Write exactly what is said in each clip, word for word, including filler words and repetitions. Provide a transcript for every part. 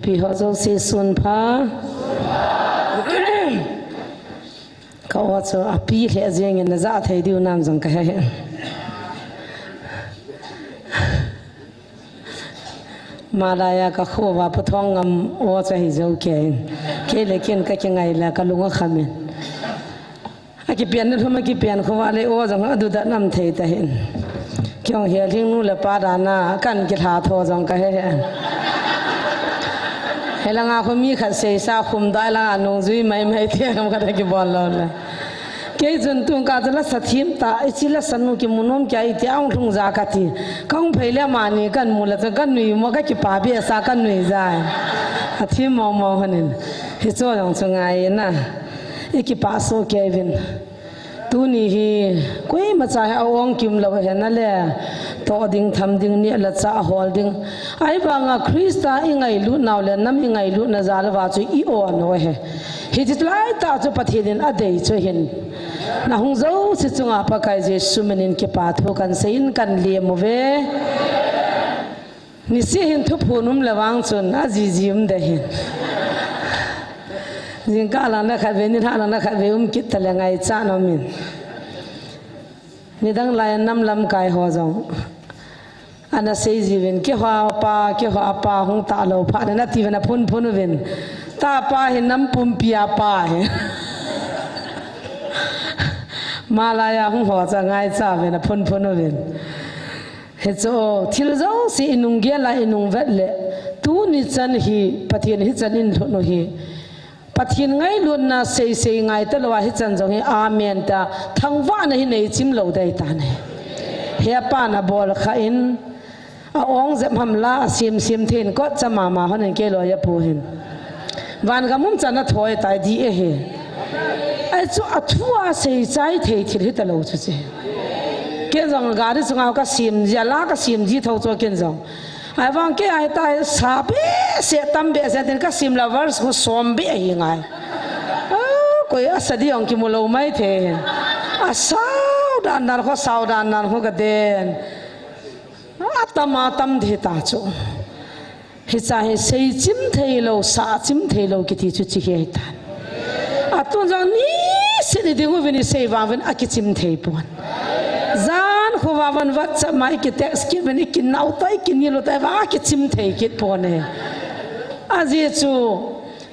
Pi ho jouse sun pha. Ka aw chu api lheh jengin najah thei diu nam jong kahe. Malaiya ka kho uva Pu Thongngam aw chu ahi jou kei. Kei le ken kakingai le kalung akhamin. Akipian na lhum akipian khovah le aw jong aduda nam thei tahin. Kei jong Helhing nu le pa dana kan kilha tho jong kahe he. Helanga kho mi khat seisa khum dai langa nungjui mai mai te kam khat akibol lou le. Kei chun tun ka chu lasa thim ta, ichi lasa nu kimu nom kei tia hung lhung ja kati. Kahung phei le mani kan mu le chu kanui mo kakipa behseh kanui jai. Athim mo mo hanin. Hicho jong chu ngai na. Ikipah soh kei uvin. Tuni hi koima cha hi a-ong kimlou ahi nale. Toh ding, tham ding, neh le chah hol ding. Ahivanga Christa ingailut nau le nam ingailut na jal uva chu i-on u ahi. Hiche laitah chu Pathen in adei chu ahin. Nahung jouse chunga Pakai Jesu minin kipa thu kanseiyin kanlem uve. Niseh hin thuphon um le vang chun ajiji um ding ahin. Jingkah lang na khatvei, nilhah lang na khatvei um kit tale ngaichat aumin. Nidang lai nam lamkai ho jong ana seijiuvin, keiho pa, keiho pa hung talou phat in atiuvin aphunphun uvin. Tapa hi nam pumpi a pa hi. Malaiya hung ho chu angaicha uvin aphunphun uvin. Hichu thil jouse inung gel a inung vet le, tuni chan hi Pathen hichan in lhun u hi. Pathen ngailutna seisei ngai talou a hichan jong hi amen ta thangvahna hi neichim lou ding ahitan ahi. Hepa nabol kha in a-ong jep ham la asemsem thei in kot cha mama hon in kei loiya pu hin. Van gam um chan athoi tai ding ahi. Ahi chu athu a seichai thei thil hitalou chu che. Ken jong gari chunga kasem ji, ala kasem ji tho chu ken jong. Ahivang kei ahitai sa behseh tam behseh tin kasem la verse khu som beh ahi ngai. Ah, koi asa ding jong kimu lou mai thei hin. Asao dan dan khu, sao dan dan khu kaden. Atam atam thei ta chu. Hicha hi seichim theilou, sahchim theilou kiti chu hiche hi ahitan. Atun jong niseh ni ding uvin isei vang uvin akichim thei pon. Jan khovah uvin WhatsApp ma ikitext kit uvin ikinau tai ikinil u tai vang akichim thei kit pon e. Ajeh chu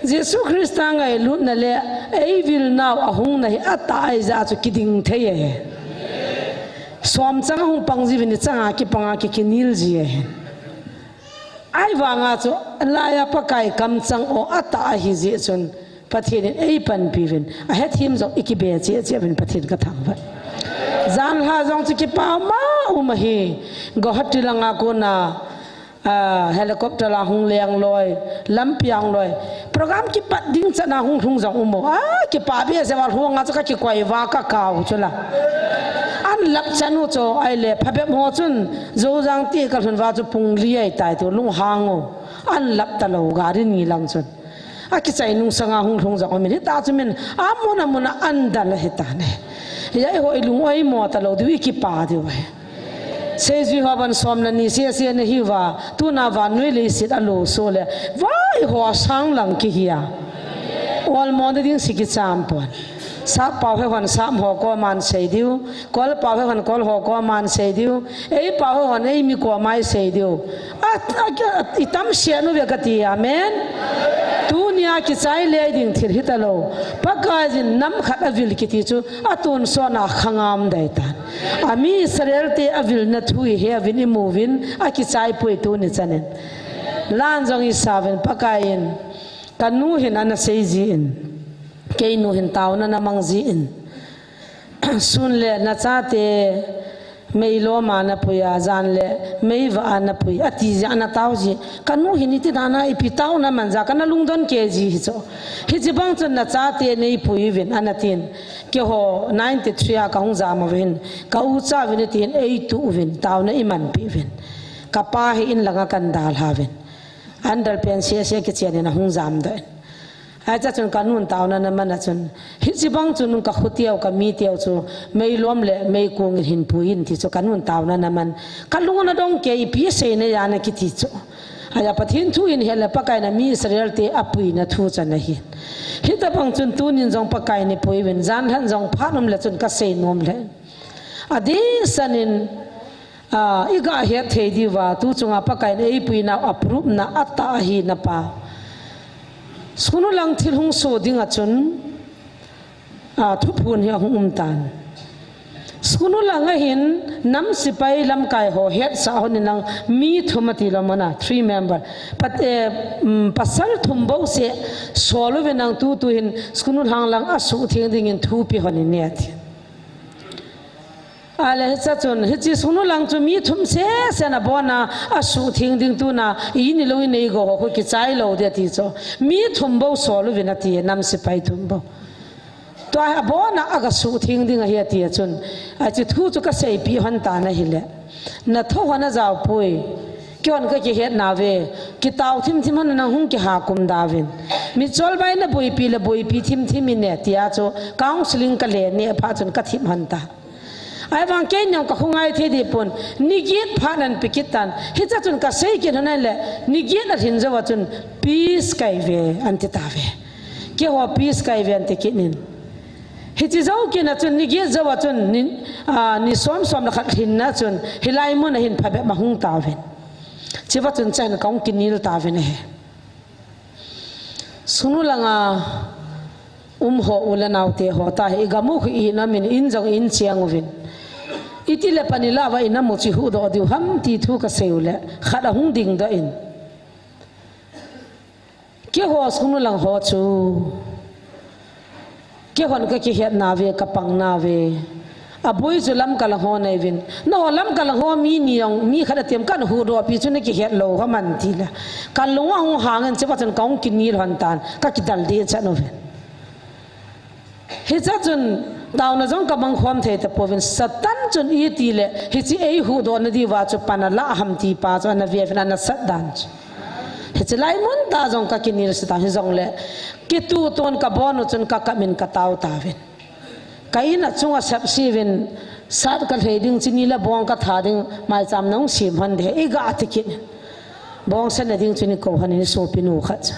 Jesu Christa ngailutna le eivil nau ahungna hi atah ahi jeh chu kiding thei ahi. Som chang ahung pang jiuvin ichanga kipanga kikinil ji ahi. Ahivanga chu laiya Pakai kamchang o atah ahi jeh chun Pathen in eipanpi uvin, ahethem jong ikibe cheh cheh uvin Pathen kathangvah. Janhi jong chu kipa ma um ahi, Guwahati langa kona, ah, helicopter a hung leng loi, lampi a hung loi. Program kipat ding chan a hung lhung jong um o. Ah, kipa behseh uva lhunga chu kakikoi uva kakao chu la. An lap chan u chu ahile phabep ho chun Jojang ti kalhun uva chu pung li ahitai tiu lunghang u. An lap talou gari ni lang chun. Akichai nung sanga hung lhung jong umin hita chu min amun amun a an dal ahitan e. Hia eiho ilung oimo talou diu ikipa diu ahi. Seijui ho ban som le ni sese nahiuva, tuna vannoi leiset alo so le, vai ho sang lang kihi a. Olmo na ding si kicham pon. Sap pau he hon sap ho koman sei diu, kol pau he hon kol ho koman sei diu, ei pau he hon ei mi komai sei diu. A, a, a, itam sia nu ve kati, amen. Tunia kichai le ding thil hitalou. Pakaiyin nam khat avil kiti chu atonsot na khangam ding ahitan. Ami Israel te avilna thu iheuvin imuvin akichai poi tuni chanin. Lan jong isauvin Pakaiyin kanu hin ana seijin. Keinu hin taona namang jin. Sun le nachate meilom a napui a, jan le meivah a napui, ati jeh a natao ji. Kanu hin iti dan a ipi taona man jeh a kana lungdon kei ji hichu. Hiche bang chun nachate neipui uvin anatin. Keiho ninety-three a kahung jam uvin. Ka ucha uvin atin eituh uvin. Taona imanpi uvin. Kapa hi in langa kana dalha uvin. Underpant sese kichen in ahung jamdoh in. Ahi chachun kanun taona naman a chun, hiche bang chun kakhu teu, kami teu chu, meilom le meikong in hin pui in ti chu kanun taona naman. Kalung nadong kei ipi seina ja nakiti chu. Aja Pathen thu in hile Pakai in mi Israel te apuina thu chan ahi. Hitabang chun tunin jong Pakai in eipui uvin, janlhah jong phat um le chun kasei nom le. Adehset in, ah, iga het thei diuva, tu chunga Pakai in eipuina approve na atah ahina pa. School lang thil hung so dinga chun, ah, thuphon hi ahung um tan. School lang ahin nam sepai lamkai ho hetsah hon in lang mi thum ati lou mana, three member. Pat, eh, um, pasal thum bou seh sol uvin lang tutu hin school lang lang asuhtheng dingin thu pe hon in ati. Ale, hiche chun, hiche school lang chu mi thum seh seh ana bon a, asuhtheng ding tuna, ini lou inei go ho, kichai lou ding ati chu. Mi thum bou sol uvin ati, nam sepai thum bou. Tua abon a, aga suhtheng ding ahi ati chun. Hiche thu chu kaseipi hon tan ahile. Na tho hon ajao poi. Keihon kakihet nauve. Kitao thim thim hon nang hung kiha kum dauvin. Mitchol bai na boipi le boipi thim thim in e tia chu. Counseling kale ne phat chun kathip hon ta. Ahivang keini jong kahung ngai thei dipon, ni get phat nan pe kit tan. Hiche chun kasei kit hon le, ni get alhin jou a chun, peace kahi uve, anti tauve. Keiho peace kahi uve, anti kit in. Hiche jou kit na chun, ni get jou a chun, ni, ah, ni som som le khat lhin na chun, hilai mun a hin phabep ma hung tauvin. Hichea chun chan kahung kinel tauvin ahi. School langa um ho u le nao te ho tahi, igam u khu ihin amin, in jong in cheng uvin. Iti le pan ila uva in amu chu ihuhdoh diu ham ti thu kasei u le, khat ahung dingdoh in. Keiho school lang ho chu. Keihon kakihet nauve, kapang nauve. Aboi chu Lamka lang ho nei uvin. Nangho Lamka lang ho mi ni jong, mi khat atem kana huhdoh pi chu nakihet lou ham anti le. Kalung ahung hang in hichea chun kahung kinel hon tan, kakidal deh chan uvin. Hichea chun taona jong kamang khom thei tapouvin, Satan chun iti le, hiche eihuhdoh na diuva chu pan ala ham ti pa chu ana ve uvin ana sat dan chu. Hiche lai mun tah jong kakinel se tan hijongle, kituh ton kabon u chun kakap in katao tauvin. Ka in a chunga sepsi uvin, sat kalhei ding, chini le bong katha ding, maicham nahung sem hon ding, iga ti kit. Bong sena ding chun ikou hon in, isopi nu khat chu.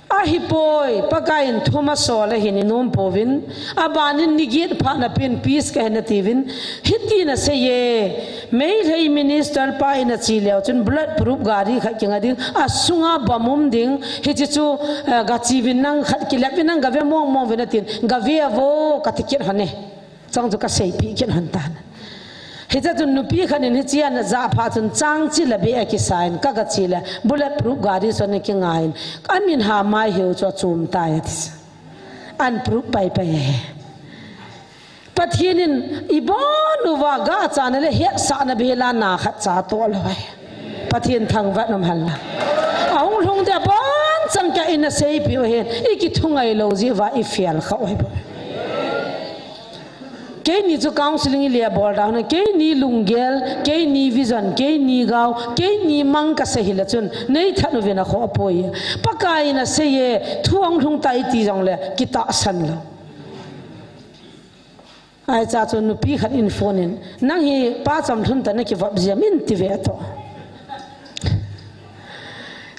Ahipoi, Pakai in thum asol ahin inom pouvin, aban in ni get phat na pen peace kahi nati uvin, hiti nasei e, Meitei minister pa in ache leu chun bullet proof gari khat kinga ding, asunga bomb um ding, hiche chu, eh, gache uvin nang khat kilep uvin nang gave mong mong uvin atin, gave vo kati kit hon e. Chang chu kaseipi kit hon tan. Hichea chun nupi khat in hichea ana jah phat chun chang chil a beh akisa in, kagache le bullet proof gari chu ana kinga in, amin Hamai hiu chu achom tai ati. An proof pai pai e. Pathen in ibon uva gachana le hetsahna beh la na khat cha toh lou e. Pathen thangvah in um hen lang. Ahung lhung ding abon chan kei in aseipi u ahin, ikithungai lou jeh uva ifel kha u ahi bou. Keini chu counseling ile abol dan, keini lunggel, keini vision, keini gao, keini mang kasei hile chun, nei that uvin akhoh poi. Pakai in asei e, thu ahung lhung tai ti jongle, kitahsan lou. Ahi cha chu nupi khat in phone in, nang hi Pa Chamlhun toh nakivop jiem in ti ve toh.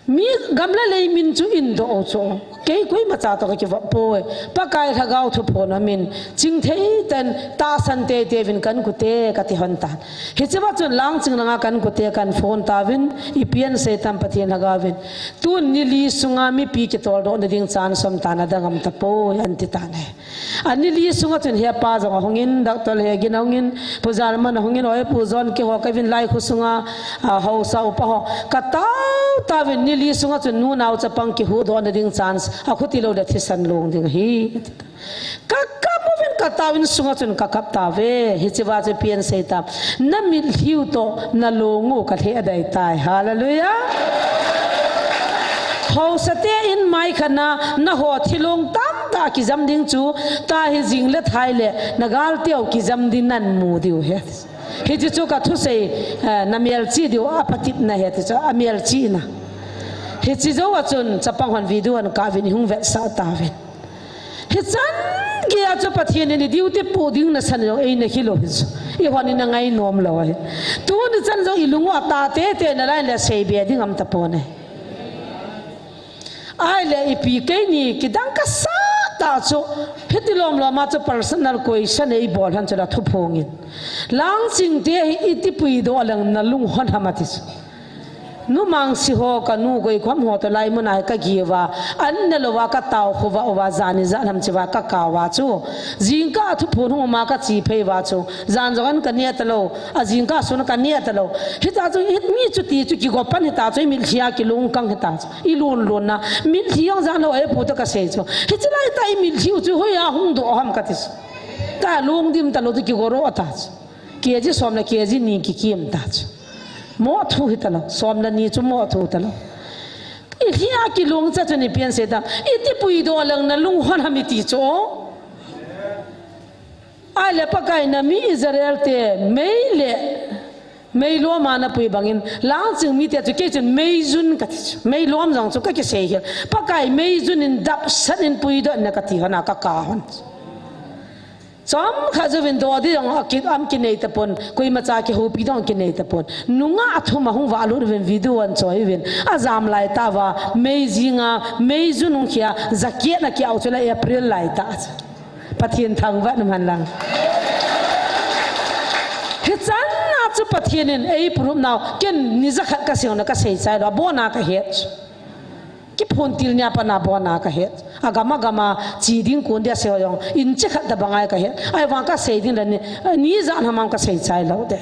Mi gam le lei min chu in doh u chu. Kei koima cha toh kakivop poi. Pakai Lhagao thuphon a min. Chingthei tah in tahsan teitei uvin kan kute kati hon tan. Hichea chun Langching langa kan kute kan phone tauvin, ipi asei tam Pathen Lhagao vin. Tun ni li sunga mipi kitoldoh na ding chance um tan, adang um tapoi anti tan e. Ani li sunga chun hepa jong ahungin, Doctor Hegin ahungin, Pu Jalman ahungin, oi Pu John keiho kauvin lai khu sunga, a, haosa upa ho. Katao tauvin ni li sunga chun nu nao chapang kihuhdoh na ding chance, akhuti lou le thisan long ding ahi. Kakap uvin katao in sunga chun kakap tauve. Hichea chu ipi asei tam. Na mitlhiu toh, na long u kalheh dai tai. Hallelujah. Haosa te in mai khat na, nangho thilong tamtah kijam ding chu, tahi jing le thai le, na gal teu kijam ding nan mu diu ahi. Hiche chu kathusei, eh, na melchih diu apatepna ahi ti chu, amelchihna. Hiche jou a chun, chapang hon video hon kap uvin ihung vetsah tauvin. Hichan Kei a chu Pathen in i duty pu ding nasan jong eina hilou hi chu. Eihon ina ngai nom lou ahi. Tuni chan jong i lung u ata tete nalai le seibe ding aum tapon ahi. Ahile ipi keini kidang kasa tah chu, hiti lom lom a chu personal question eibol hen chu la thuphong in. Langching te hi iti puidoh leng nalung hon ham ati chu. Numangsi ho kanu Goikhom ho toh lai mun a hi kagiuva, an nelou va katao khovah uva, jan ijat ham chiuva kakao va chu. Jingkah a thuphon hung um a kache phei uva chu. Jan jong an kane talou, ajingkah sun kane talou. Hita chu, hit mi chuti chu kigo pan hita chu, i mitlhi a kilungkang hita chu. I lon lon na, mitlhi jong jan lou a eipui ta kasei chu. Hichi lai tah i mitlhi u chu hoiya hung doh ham kati chu. Kalung dim talou chu kigo ro ata chu. Kg som le kg ni kikim ta chu. Mo thu hitalou, som le ni chu mo thu talou. I lhi a kilungcha chu ipi asei tam. Iti puidoh leng nalung hon ham iti chu. Ahile Pakai in mi Israel te mei le, mei lom a napui bangin, Langching mite chu kei chun meijun kati chu. Mei lom jong chu kakisei hel. Pakai meijun in dapsan in puidoh in kati hon a kakao hon. Chomkhat jouvin doh ding jong aki, aum kinei tapon, koima cha kihoupi ding kinei tapon. Nungah thum ahung valut uvin video ahin choi uvin. Ajam lai tah uva, mei jing a, meijun hung khia, jacket ana kiau chu la April lai tah. Pathen thangvah in um hen lang. Hichan a chu Pathen in eipui nau, ken ni jakhat kasei na kasei chai lou, abon a kahet chu. Kiphun til nia pat a abon a kahet. Agam agam a che ding kon dia sei jong, inchi khat tabang a kahet. Ahivang kasei ding le ni, ni ijat ham ham kasei chai lou de.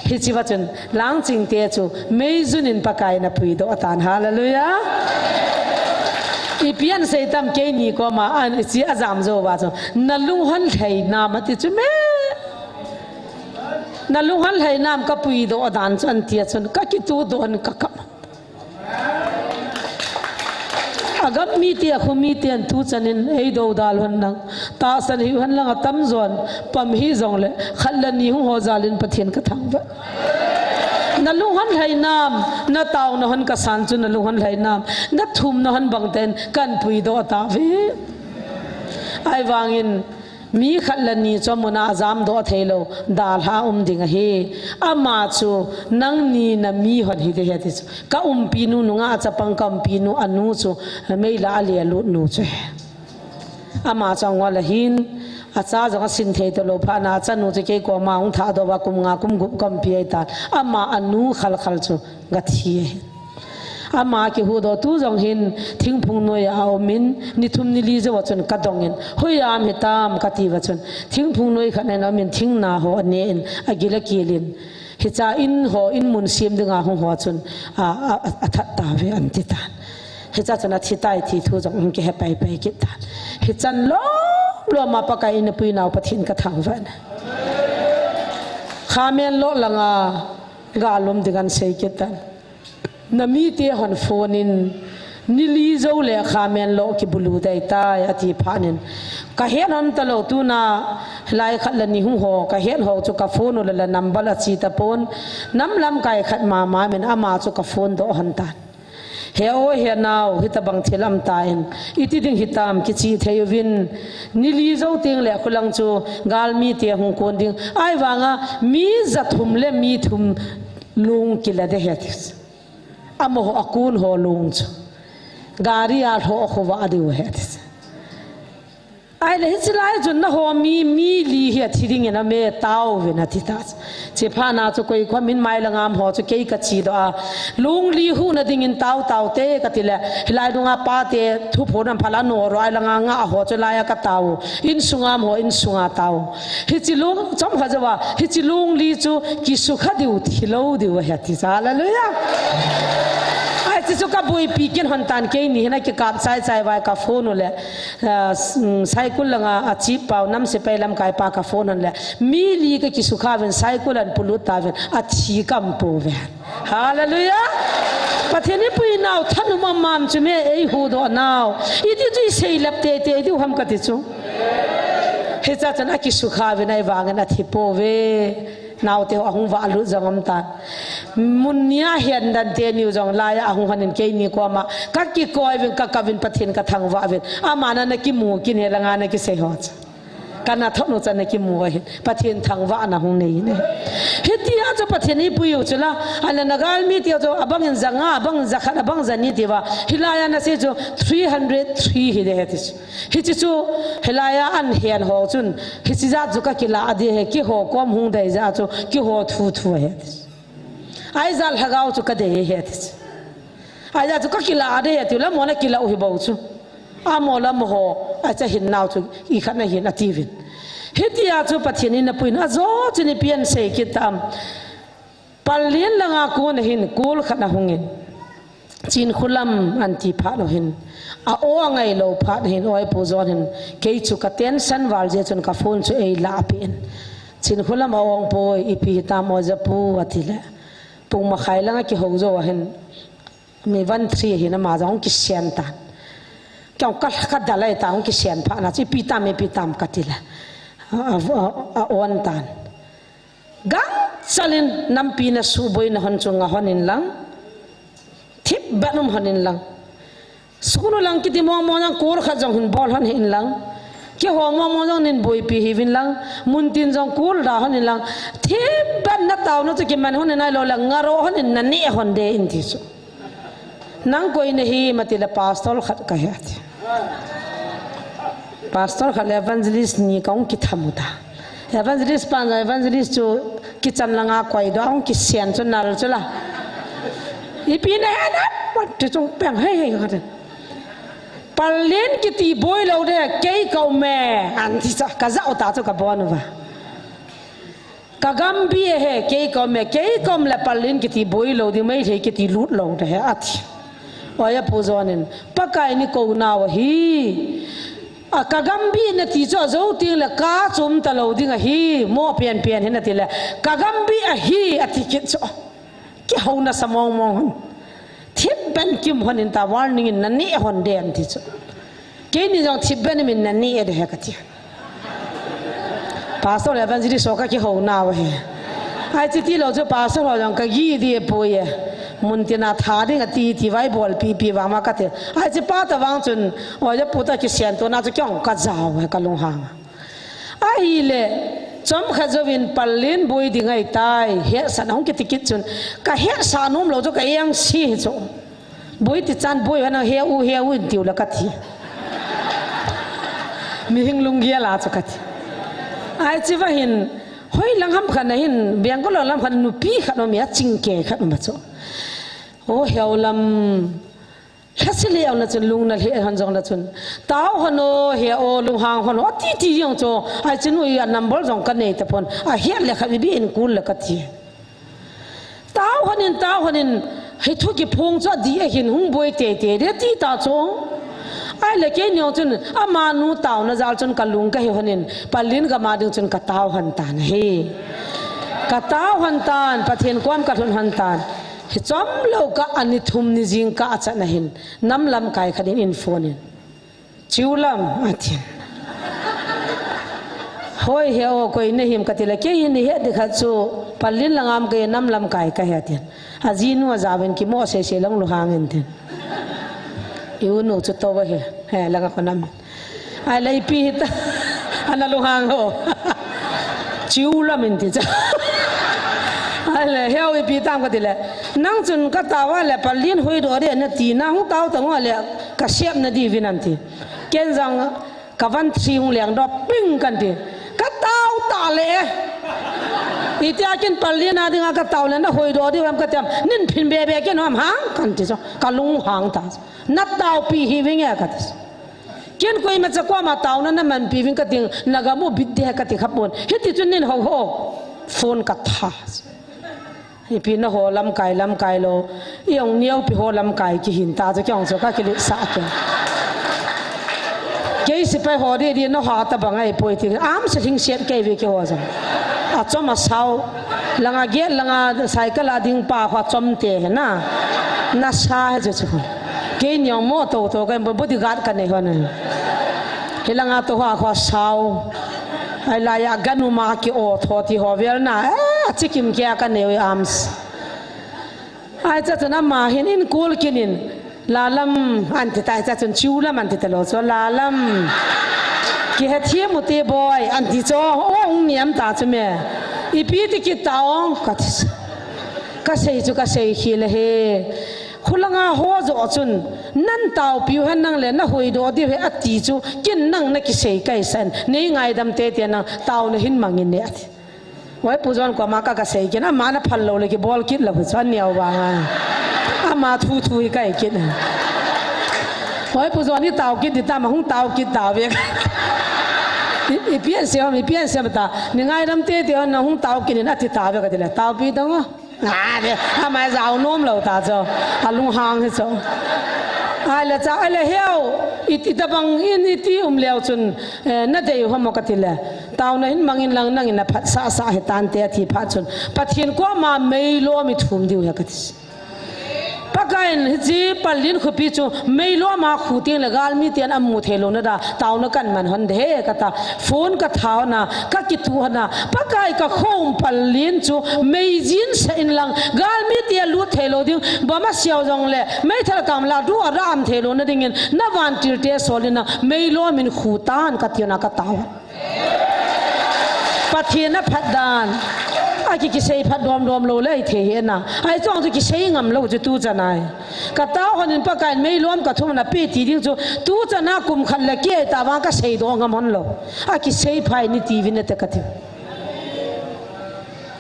Hichi uva chun, Langching te chu, meijun in Pakai in apuidoh atan, hallelujah. Ipi asei tam keini koma, an, hichi ajam jou uva chu, nalung hon lhai nam ati chu me. Nalung hon lhai nam kapuidoh dan chu ahin ti a chun, kakitudoh in kakap. Agam mite, akho miten tuchan in eidoudal hon lang, tahsan hiu hen lang atamjon, pam hih jongle, khat le ni hung ho jal in Pathen kathangvah. Nalung hon lhai nam, nataona hon kasan chu nalung hon lhai nam, nathumna hon bang tah in kahin puidoh tauve. Ahivangin, mi khat le ni chu amun a ajamdoh theilou, dalha um ding ahi. Ama chu nangni nami hon hiding ahi ati chu. Ka umpinu nungah chapang ka umpinu anu chu, mei lah a alelut nu chu ahi. Ama chu angol ahin, acha jong asin thei talou phat na, achanu chu kei koma hung thahdoh uva kum nga kum gup kaumpi ahitan. Ama anu khalkhal chu gathi ahi. Ama kihuhdoh tu jong hin thingphung noiya aumin, ni thum ni li jou a chun kadong in, hoiya um hitam kati uva chun, thingphung noi khat in aumin, thingna ho ane in, agil akil in, hicha in ho, in mun sem dinga hung ho chun, a, a, a, athat tauve ahin ti tan. Hicha chun athi tai ti thu jong hung kihe pai pai kit tan. Hichan lom lom a Pakai in eipui nau Pathen kathangvah in. Khamen lo langa galum ding ahin sei kit tan. Namite hon phone in, ni li jou le Khamenlok kibulu dei tai, ati phat in. Kahet hon talou tuna, lai khat le ni hung ho, kahet ho chu ka phone u le le number ache tapon, nam lamkai khat mama min ama chu ka phone doh hon tan. He o, he nao, hitabang thil aum tan, iti ding hitam kiche thei uvin, ni li jou teng le khulang chu galmite hung kon ding. Ahivanga, mi ja thum le mi thum lung kila ding ahi ati. Amaho akon ho lung chu. Gari a lhoh khovah diu ahi ati. Ahile hiche lai chun naho mi, mi li hi athi dingin ame taovin ati ta. Chephat na chu koi kho min mai langa um ho chu kei kache doh a. Lung li huhna dingin tao tao te kati le. Hilai dunga pate thuphon aphal a noro ai langa nga ho chu laiya katao. Insunga um ho insunga tao. Hiche lung, chomkhat jouva, hiche lung li chu kisukha diu, thilou diu ahi ati. Hallelujah. Ai, hiche chu kaboipi kit hon tan keini hin akikap chai chai uva ka phone u le, ah, s-, mm, Saikul langa ache pau, nam sepai lamkai pa ka phone hon le. Mi li kakisukha uvin Saikul ahin polut tauvin athi kaum pouve. Hallelujah. Pathen in eipui nau thanop mama chu me eihuhdoh nau. Iti chu isei lep tei tei diu ham kati chu. Hiche chun akisukha uvin ahivangin athi pouve. Naote ho ahung valut jong um tan. Mun nia hian dan teni u jong laiya ahung hon in keini koma kakikoi uvin, kakap uvin, Pathen kathangvah uvin. Aman ana kimu kit in, hilanga ana kisei ho chu. Kana thot u chu ana kimu ahin. Pathen thangvahna hung nei in ahi. Hitia chu Pathen eipui u chu la. Ana nagal mite chu abangin janga, abangin jakhat, abangin jani tiuva. Hilaiya ana sei chu three hundred three hiding ahi ti chu. Hiche chu, hilaiya an hen ho chun, hiche jat chu kakila ding ahi, keiho kom hung dei jeh chu, keiho thu thu ahi ati. Ahijeh a lhagao chu kadei ahi ati. Ahijeh chu kakila ding ahi ati, lamon akila u hi bou chu. Amaho lamho, acha hin nau chu, ikhat nahin atiuvin. Hitia chu Pathen in apuina ajo chun ipi asei kit tam. Pallel langa kon ahin, call khat ahungin. Chinkholam anti phat u hin. A-o angai lou phat hin, oi Pu John hin. Kei chu ka tension val jeh chun ka phone chu eilah peh in. Chinkholam a-ong poi, ipi hitam oja pu atile. Pung makhai langa kihou jou ahin. Mi one three hin ama jong hung kisen tan. Kei jong ka, kadalha tan hung kisen phat na chu ipi tam, ipi tam katile. A, a, a, a-on tan. Gangchal in nampi nasuh boina hon chu nga hon in lang. Thip ban um hon in lang. School u lang kiti mong mong jong call khat jong hin bol hon hih in lang. Keiho mong mong jong nin boipi hih uvin lang. Muntin jong call da hon in lang. Thip ban na taona chu kiman hon in ahilou le ngaro hon in naneh hon ding in ti chu. Nang koi nahim atile pastor khat kahi ati. Pastor khat le evangelist ni kahung kitham u ta. Evangelist pan, evangelist chu kitchen langa koi doh ahung kisen chu nal chu la. Ipi nahe na, ti chung peng hei hei kati. Pallel kiti boi lou ding, kei ka um e, anti chu, ka jah u ta chu ka bon uva. Ka gambi ahi, kei ka um e, kei ka um le Pallel kiti boi lou ding, Meitei kiti lut lou ding ahi, ati. Oja Pu John in, Pakai in eikou nau ahi. A ka gambi nati chu ajou teng le ka chu um talou ding ahi, mo pian pian hin atile, ka gambi ahi, ati kit chu. Kihouna sa mong mong hon. Thip ban kim hon in ta warning in naneh hon ding ti chu. Keini jong thip ban min naneh ding ahi kati. Pastor evangelist ho kakihouna u ahi. Ahi chu tilou chu pastor ho jong kagi ding poi e. Muntin a tha ding ati ti vai bolpi pi vang ma kati. Ahi chu pa ta vang chun, oja pu ta kisen tona chu kei jong ka jao e ka lunghang. Ahile, chomkhat jouvin Pallel boi ding ahitai, hetsah nahung kiti kit chun, ka hetsah nom lou chu ka engse hi chu. Boi ti chan boi hana he u, he u in tiu la kati. Mihing lunggel a chu kati. Ahi chu va hin, hoi lang ham khat na hin, Bangalore lam khat nupi khat um e, achingkei khat um a chu. O heo lam. Lhasi leh jong na chun lung na lheh hon jong na chun. Tao hon o, he o, lunghang hon o, ati ti jong chu. Ahi chun ui a number jong ka nei tapon. Ahet le khat ipi in call le kati. Tao hon in, tao hon in, hi thu kiphong chu adih ahin hung boi tei tei ding ti ta chu. Ahile keini jong chun, amanu taona jal chun ka lung kahi hon in, Pallel gam a ding chun ka tao hon tan ahi. Ka tao hon tan, Pathen kom ka lhun hon tan. Hi chomlou kah a ni thum ni jingkah a chan ahin, nam lamkai khat in eiphone in. Chiu lam, ati. Hoi he o, koi nahim kati le, kei hin ihet ding khat chu, Pallel lang a um kei nam lamkai kahi ati. Ajinu ajaovin kimo sei sei lang lunghang in tin. I u nu chu tou ahi, he lang a kon am. Ahile ipi hita, ana lunghang ho. Chiu lam in ti cha. Ahile, he o ipi tam kati le. Nang chun ka tao a le Pallel hoidoh ding nati, nang hung tao tang u le, ka sep na ding uvin anti. Ken jong ka van three hung leng doh ping kan ti. Ka tao ta le. Itia ken Pallel a dinga ka tao le na hoidoh ding u ham kati am. Nin phin be be ken ham hang kan ti chu. Ka lunghang ta. Na taopi hih uving e kati. Ken koima cha koma taona na manpi uving kating, na gam u bit ding ahi kati khapon. Hiti chun nin ho ho. Phone ka tha. Ipi na ho lamkai, lamkai lou. I ong neo pi ho lamkai kihin ta chu kei ong chu ka kilit sah kei. Kei sepai ho didi na ho ta bang ahi poi ti. Am se hing siat kei ve kei ho jong. Achom asao. Langa gate langa cycle a ding pa ho achom te he na. Na sa he chu chu. Kei niang mo to to ka bodyguard ka nei ho na. Hi langa to ho a ho sao. Ai laiya ganu ma ki o tho ti ho vel na, eh, chikim kia ka neu arms. Ai cha chun ama hin in kul kinin, "Lalam," an ti tai cha chun, "Chiu lam," an ti ta lo chu, "Lalam. Kihe thiam u te boi," an ti chu, o, ung niam ta chu me. "Ipi ti kit ta ong," ka ti. Ka sei chu ka sei hi le he. Khulanga ho jo chun, "Nan taopiu hen nang le, na huidoh diu he," ati chu, kin nang na kisei kai san. Nei ngaidam tete nang, taona hin mangin ne ati. Oi, Pu John koma ka ka sei kin, ama na phal lo le kibol kit lo chu, an neo vang a. Ama thu thu hi kai kit. Oi, Pu John ni tao kit di ta ma hung tao kit ta ve. I, i pian se, i pian se ta. Ni ngaidam tete na hung tao kit ni ati ta ve ka ti le. Taopi dong. A, ve, ama jao nom lo ta chu. A lunghang hi chu. Ai le cha, ai le heu, i, i tabang in i ti um leu chun, eh, na dei u ham ka ti le. Taona hin mangin lang nangin na phat sa sa he tante a ti phat chun. Pathian koma meilom i thum diu he ka ti. Pakaiyin hiche Pallin khopi chu meilom a khu ting le galmi ten amu thei lo na da, taona kan man hon de he ka ta. Phone ka thao na, ka kitu hon na, Pakai ka khom Pallin chu meijin sa in lang, galmi te lut thei lo ding, bom a siau jong le, meithal kam la du a ram thei lo na dingin, na vantil te sol in na, meilom in khu tan ka ti na ka tao. Pathian a phat dan. A ki kisei phat dom dom lo le thei he na. Ai chong chu kisei ngam lo chu tu chanai. Ka tao hon in Pakaiyin meilom ka thum na pe ti ding chu tu chana kum khat le ke ta vang ka sei do ngam hon lo. A kisei phai ni ti vin te ka ti.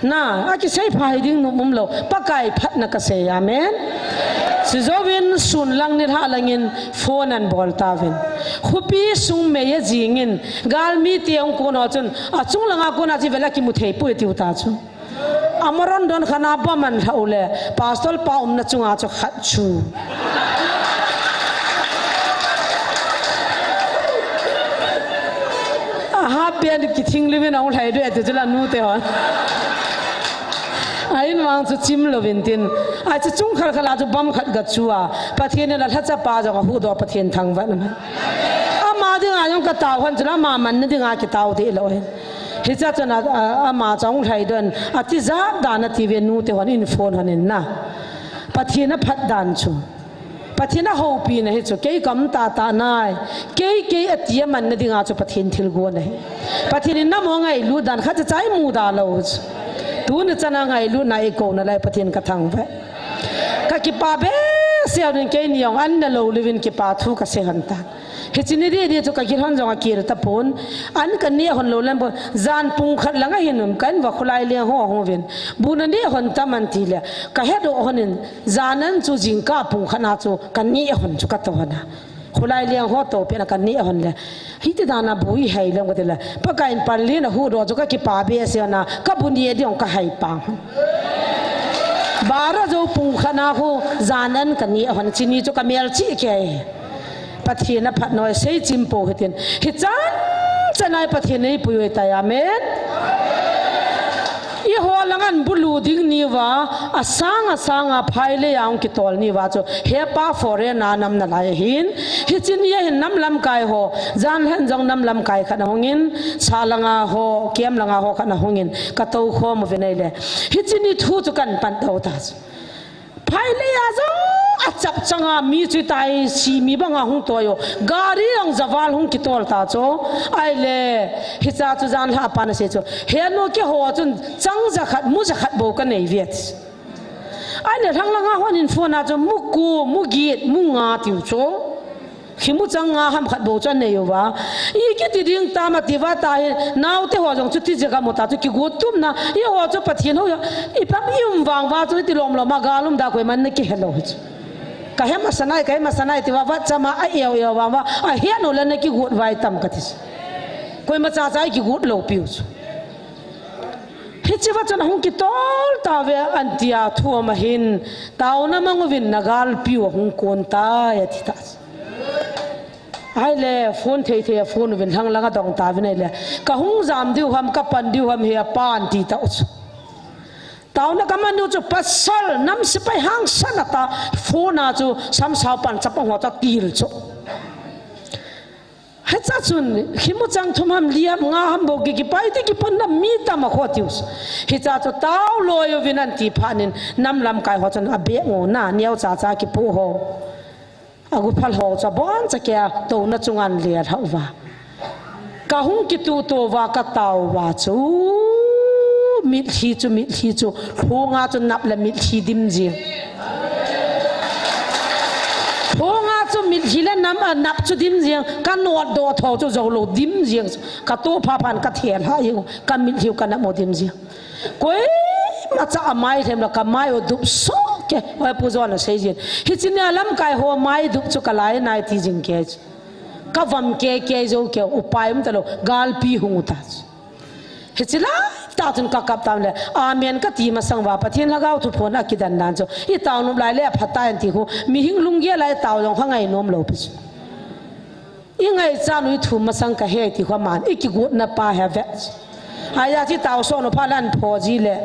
Na, a kisei phai ding nu um lo. Pakai phat na ka sei, amen. Sijo vin sun lang ni lha langin phone an bol ta vin. Khopi sung mei a jingin galmi te ong kun o chun a chung langa kun a chi vela kimu thei pui tiu ta chu. A maron don khana ba man lha u le, pastor pa um na chunga chu khat chu. A ha pian ki thing li vin ong lhai du e tu chu la nu te hon. A in vang chu chim lo vin tin. A chu chung khal khala chu bam khat ga chu a. Pathian la lha cha pa jong a hu do Pathian thang va na. Ama ding a jong ka tao hon chu la ma man na ding a ki tao de lo hin. Hi cha chun a, a, ama chong lhai don, a ti jat dan a ti ve nu te hon in phone hon in na. Pathian a phat dan chu. Pathian a houpi na hi chu. Kei kam ta ta nai. Kei, kei a ti a man na ding a chu Pathian thil go na hi. Pathian in na mo ngailut dan kha cha chai mu da lo chu. Tu na chana ngailut na i ko na lai Pathian ka thang ve. Ka kipa be siau din kei ni ong an na lo livin kipa thu ka se han ta. Hichi ni di di chu ka kil hon jong a kil ta pon. An ka ni hon lo lem pon. Jan pung khat langa hin um kan va khulai le ho ho vin. Bu na ni hon ta man ti le. Ka he do hon in jan an chu jing ka pung khat na chu ka ni hon chu ka to hon a. Khulai le ho to pe na ka ni hon le. Hiti dan a bu i hai lem ka ti le. Pakaiyin Pallin a hu do chu ka kipa be se na. Ka bu ni di ong ka hai pa. Bara jo pung khat na hu jan an ka ni hon chi ni chu ka mel chi ke. Pathian a phat noi sei chim po hitin. Hi chan chanai Pathian nei pui oi tai, amen. I ho lang an bulu ding ni va, a sang a sang a phai le yang ki tol ni va chu. He pa foreign a nam na lai hin. Hi chin ya hin nam lam kai ho. Jan hen jong nam lam kai khat na hongin. Sa langa ho, kem langa ho khat na hongin. Ka to kho mo vinai le. Hi chin ni thu chu kan pan to ta chu. Phai le a jong a chap changa mi chu tai si mi banga hung toi o. Gari ang javal hung kitol ta chu. Ai le, hi cha chu jan lha pa na se chu. He no ke ho chun chang ja khat, mu ja khat bo ka nei viet. Ai le, hlang langa hon in phone a chu mu ku, mu git, mu nga tiu chu. Khimu chang nga ham khat bo chu a nei uva. I kiti ding tam a ti va ta hi, nau te ho jong chu ti jeh a mu ta chu kigut tum na, i ho chu Pathian ho ya, i pam i um vang va chu i ti lom lom a, gal um da koiman na kihe lo hi chu. Ka he masa nai, ka he masa nai ti va, va chama a eo eo vang va, a he no le na kigut vai tam ka ti chu. Koima cha cha i kigut lo piu chu. Hichi va chun a hung kitol ta ve an tia thu ama hin, taona mang uvin na gal piu a hung kon ta ya ti ta chu. Ai le, phone thei thei a phone uvin hlang langa dong ta vin ai le. Ka hung jam diu ham, ka pan diu ham he a pan ti ta u chu. Taona ka man u chu pasal nam sipai hangsan a ta phone a chu samsau pan chapang ho ta til chu. Hiche chun, khimu chang thum ham, li ham, nga ham bou ki, kipai ti kipan na mi tam a kho tiu. Hiche chu tao loi uvin an ti phat in, nam lamkai ho chun a beh ngo na, neo cha cha kipu ho. A gu phal ho chu bon cha kia, to na chunga an le a hau va. Ka hung kitu to va, ka tao va chu. Mitlhi chu, mitlhi chu. Hunga chu nap le mitlhi dim jing. Hunga chu mitlhi le nam, a, nap chu dim jing. Ka not do tho chu zo lo dim jing. Ka to pha phan ka thel ha jing. Ka mitlhi ka nap mo dim jing. Koima cha a mai them la ka mai u dup so ke. Oi pu John a sei jin. Hiche nia lamkai ho mai dup chu ka lai nai ti jing ke. Ka vam ke ke zo ke upai um ta lo. Galpi hung u ta. Hiche lai ta chun ka kap tam le, amen ka ti masang va, Pathen Lhagao thu phon a kidan dan chu. I tao nom lai le a phat ta an ti khu, mihing lunggel a i tao jong kha ngai nom lo pi chu. I ngaichat u i thum masang ka he ti khu aman, i kigotna pa he ve. Ahi a chi tao so no pha lan pho ji le.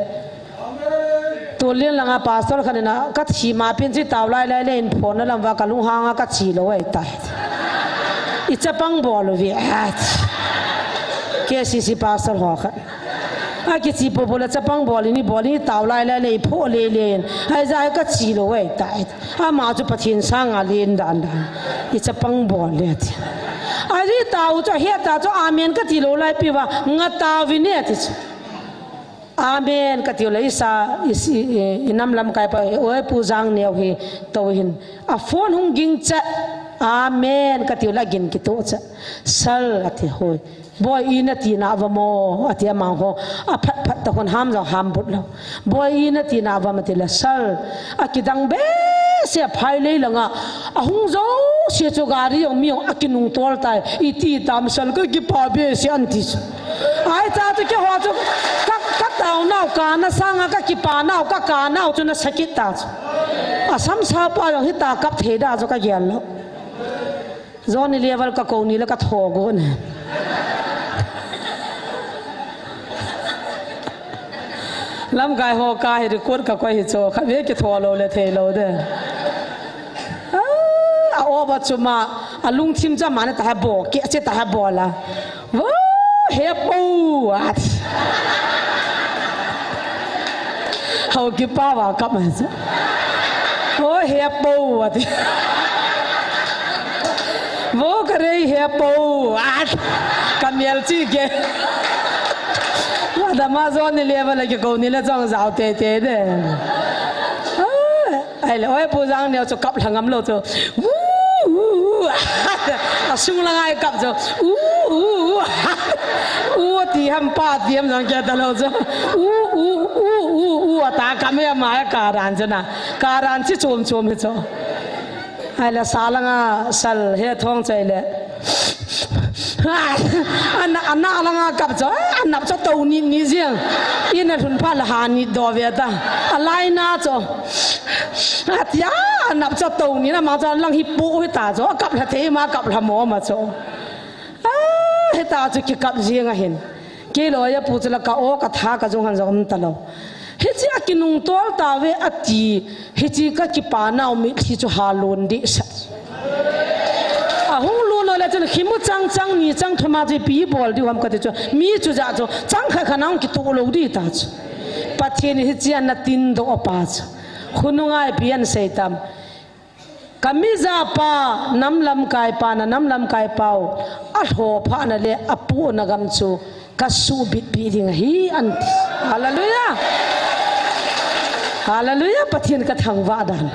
Tulin langa pastor khat in a, ka thi ma pin chi tao lai lai le in phon na lam va ka lunghang a ka chi lo ai tai. I chapang bol u vi at. K C C pastor ho khat. A kichi po po le chapang bol in i bol in i tao lai lai le i pho le le in. Ahi ja ka chi lo ai tai. Ama chu Pathen sanga len dan dan. I chapang bol le ti. Ahi tao chu he ta chu amen ka ti lo lai pi va nga tao vi ne ti chu. Amen ka tiu le i sa, i si, i, i nam lamkai pa, oi Pu Jang Neo hi to hin. A phone hung ging cha. Amen ka tiu le gin kito cha. Sal a ti hoi. Boi i na ti na va mo, a ti a mang ho. A phat phat ta hon ham jong ham but lo. Boi i na ti na va ma ti le sal. A kidang be se phai lei langa. A hung zo se chu gari jong mi jong a kinung tol tai. I ti tam sal ka kipa be se an ti. Ahi ta chu keiho chu ka, ka tao nau ka na sanga ka kipa nau ka ka nau chu na sakit ta chu. A sam sa pa jong hi ta kap thei da chu ka gel lo. Johnny level ka ko ni le ka tho go ne. Lamkai ho ka hi record ka koi hi chu kha ve ki tho lo le thei lo de. Ah, a o ba chu ma a lungthim cha ma na ta ha bo ke che ta ha bo la. Vo, he po, ati. Hau kipa va kap ma cha. Vo, he po, ati. Vo, ka rei he po, ati. Ka mial chi ke. Wa da ma zo ni le va le ke ko ni le zong zao te te de. Ah. Ai le, oi, Pu Jang Neo chu kap lha ngam lo chu. Wu, wu, wu. A sung la ngai kap chu. Wu, wu, wu. Wu ti ham pa ti ham jong kia ta lo chu. Wu, wu, wu, wu, wu. A ta kap me ma ka ran chu na. Ka ran chi chom chom he chu. Ai le sa la nga sal he thong chai le. Ana, ana langa kap chu, eh, anap chu to ni, ni jing. Ina thun pha la ha ni do ve ta. A lai na chu. Atia, anap chu to ni na ma chu lang hi pu hi ta chu. Kap la thei ma, kap la mo ma chu. Ah, hi ta chu ki kap jing a hin. Kei lo ya pu chu la ka o ka tha ka jong han jong um ta lo. Hiche a kinung tol ta ve a ti, hiche ka kipa nau mitlhi chu ha lon deh sa. A hung lon le chun khimu chang chang ni chang thuma chu pi bol diu ham ka ti chu. Mi chu ja chu chang kha kha nang ki tu lo di ta chu. Pathen hiche a na tin do pa chu. Khunungai pian sei tam. Ka mi ja pa, nam lamkai pa, na nam lamkai pau, a lho pha na le, a pu na gam chu, ka su bit pi ding hi an ti. Hallelujah. Hallelujah, Pathen ka thangvah dan.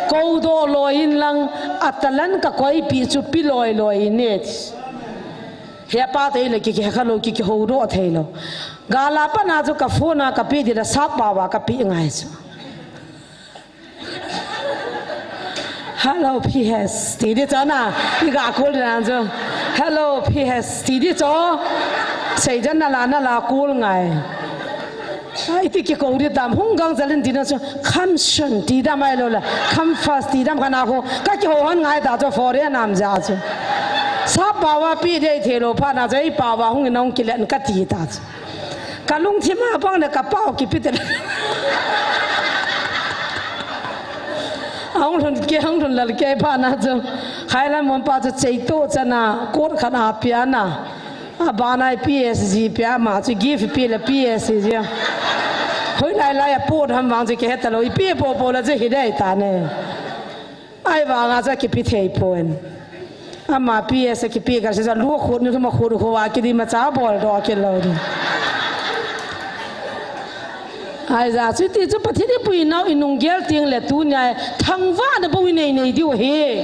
Ko do loi in lang, a talan ka koi pi chu pi loi loi in ne ti. He pa te le ki ki kha lo ki ki ho do thei lo. Gala pa na chu ka phone a ka pi di la sap pa wa ka pi ngai chu. Hello, P S. Ti di cho na. I ga call na cho. Hello, P S. Ti di cho. Sei jan na la na la call ngai. Ai ti ki ko di tam hung gang zalin di na cho. Come soon. Ti da mai lo la. Come fast. Ti dam kana ko. Ka ki ho han ngai ta cho foreign nam ja cho. Sa pa wa pi de the lo pha na cho i pa wa hung nong ki len ka ti ta cho. Ka lungthim a bang le ka pau kipi te. Ahung lhun ke, hung lhun lal ke pha na chu. Khailan monpa chu cheito chana, coat khat a piana. Abana P S G pia ma chu gift pi le P S G. Hoilai lai a pot ham vang chu kihe talou, ipi popo la chu hidei ta ne. Ahivanga chu kipi thei pon. Ama P S kipi ka se lu khut ni thuma khut kho a kidi ma cha bol do kilou di. Aija, chuti chu Pathen in eipui nau inung gel teng le tunia thangvahna bou inei nei diu ahi.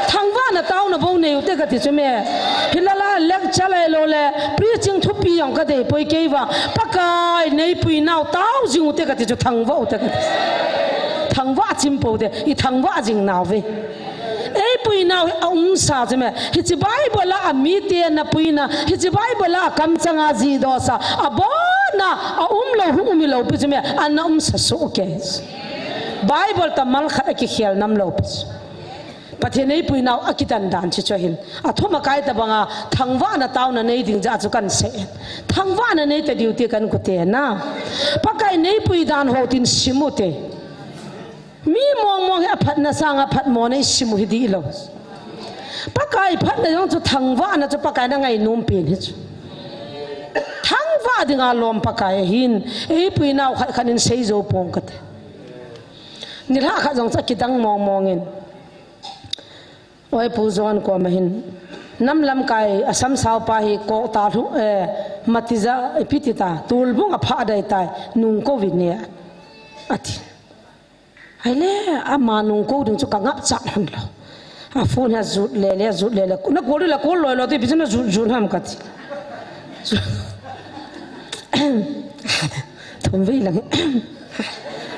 Thangvahna taona bou nei ute kati chu me. Hilai a lecture le lo le preaching thupi jong kadei poi kei vang. Pakai in eipui nau tao jing ute kati chu thangvah ute kati. Thangvah chim pou te, ithangvah jing nauve. Eipui nau hi aumsa chu me. Hiche Bible a amite napuina, hiche Bible a akamchanga jidosa, abona aumlou hung umlou pi chu me, ana umsa soh kei. Bible tah mal khat a kikhel namlou pi chu. Pathen in eipui nau akitan dan chu chu ahin. Athum akai tabanga thangvahna taona nei ding jeh chu kan sei. Thangvahna nei ta diu ti kan kute na. Pakai in eipui dan ho tin sim ute. Mi mong mong hi aphatna sanga phatmo na isim u hi dihlou. Pakai phatna jong chu thangvahna chu Pakai in angainom pen hi chu. Thangvah dinga lom Pakai ahin, eipui nau khat khat in sei jou pong kate. Nilhah khat jong chu akidang mong mong in. Oi Pu John koma hin. Nam lamkai a samsao pa hi kok ta lhu, eh, mati ja, eh, ipi ti ta, tulbung a pha dai tai, nung kou vin ne, ati. Ahile, ama nung kou ding chu ka ngap chat hon lou. A phone hi ajut le le, ajut le le. Na call le call loi loi te, ipi chu na jut jut ham kati. Thum vei lang.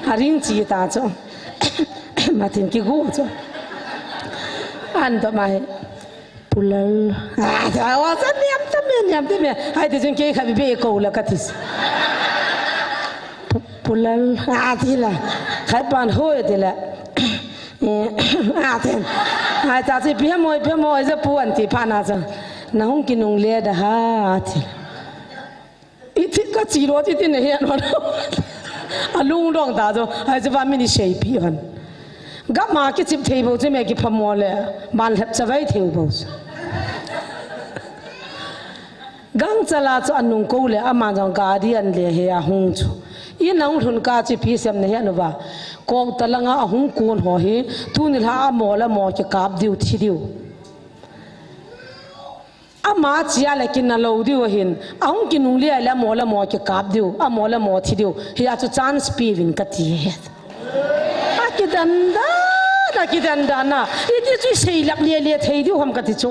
Aring chi ta chu. Matin kigu chu. An to mai. Pu Lal. Ah, ta wa sa niam ta me, niam ta me. Hai te jing ke kha bi be ko la kati. Pu-, Pu Lal. Ah, ti la. Khai pan hoi ti la. Eh, ah, ti. Hai ta si pi mo, pi mo, ja pu an ti pa na ja. Na hung kinung le da ha, ti. Iti ka chi lo ti ti ne he no. A lung dong ta jo, ai je va mi ni sei pi han. Gam a kichip thei bou che me kiphamo le, ban lhep chavai thei bou. Gangchal a chu anung kou le, ama jong gari an le he a hung chu. In a hung lhun ka chi pi sem ne he no va. Kok ta langa ahung kon ho hi, tuni lha a mo la mo kikap diu thi diu. Ama chia le kina lo diu ahin, ahung kinung lia le amo le amo kikap diu, amo le amo thi diu, hia chu chance pi vin kati he. Akidan dan, akidan dan na, iti chu sei lap lia lia thei diu ham kati chu.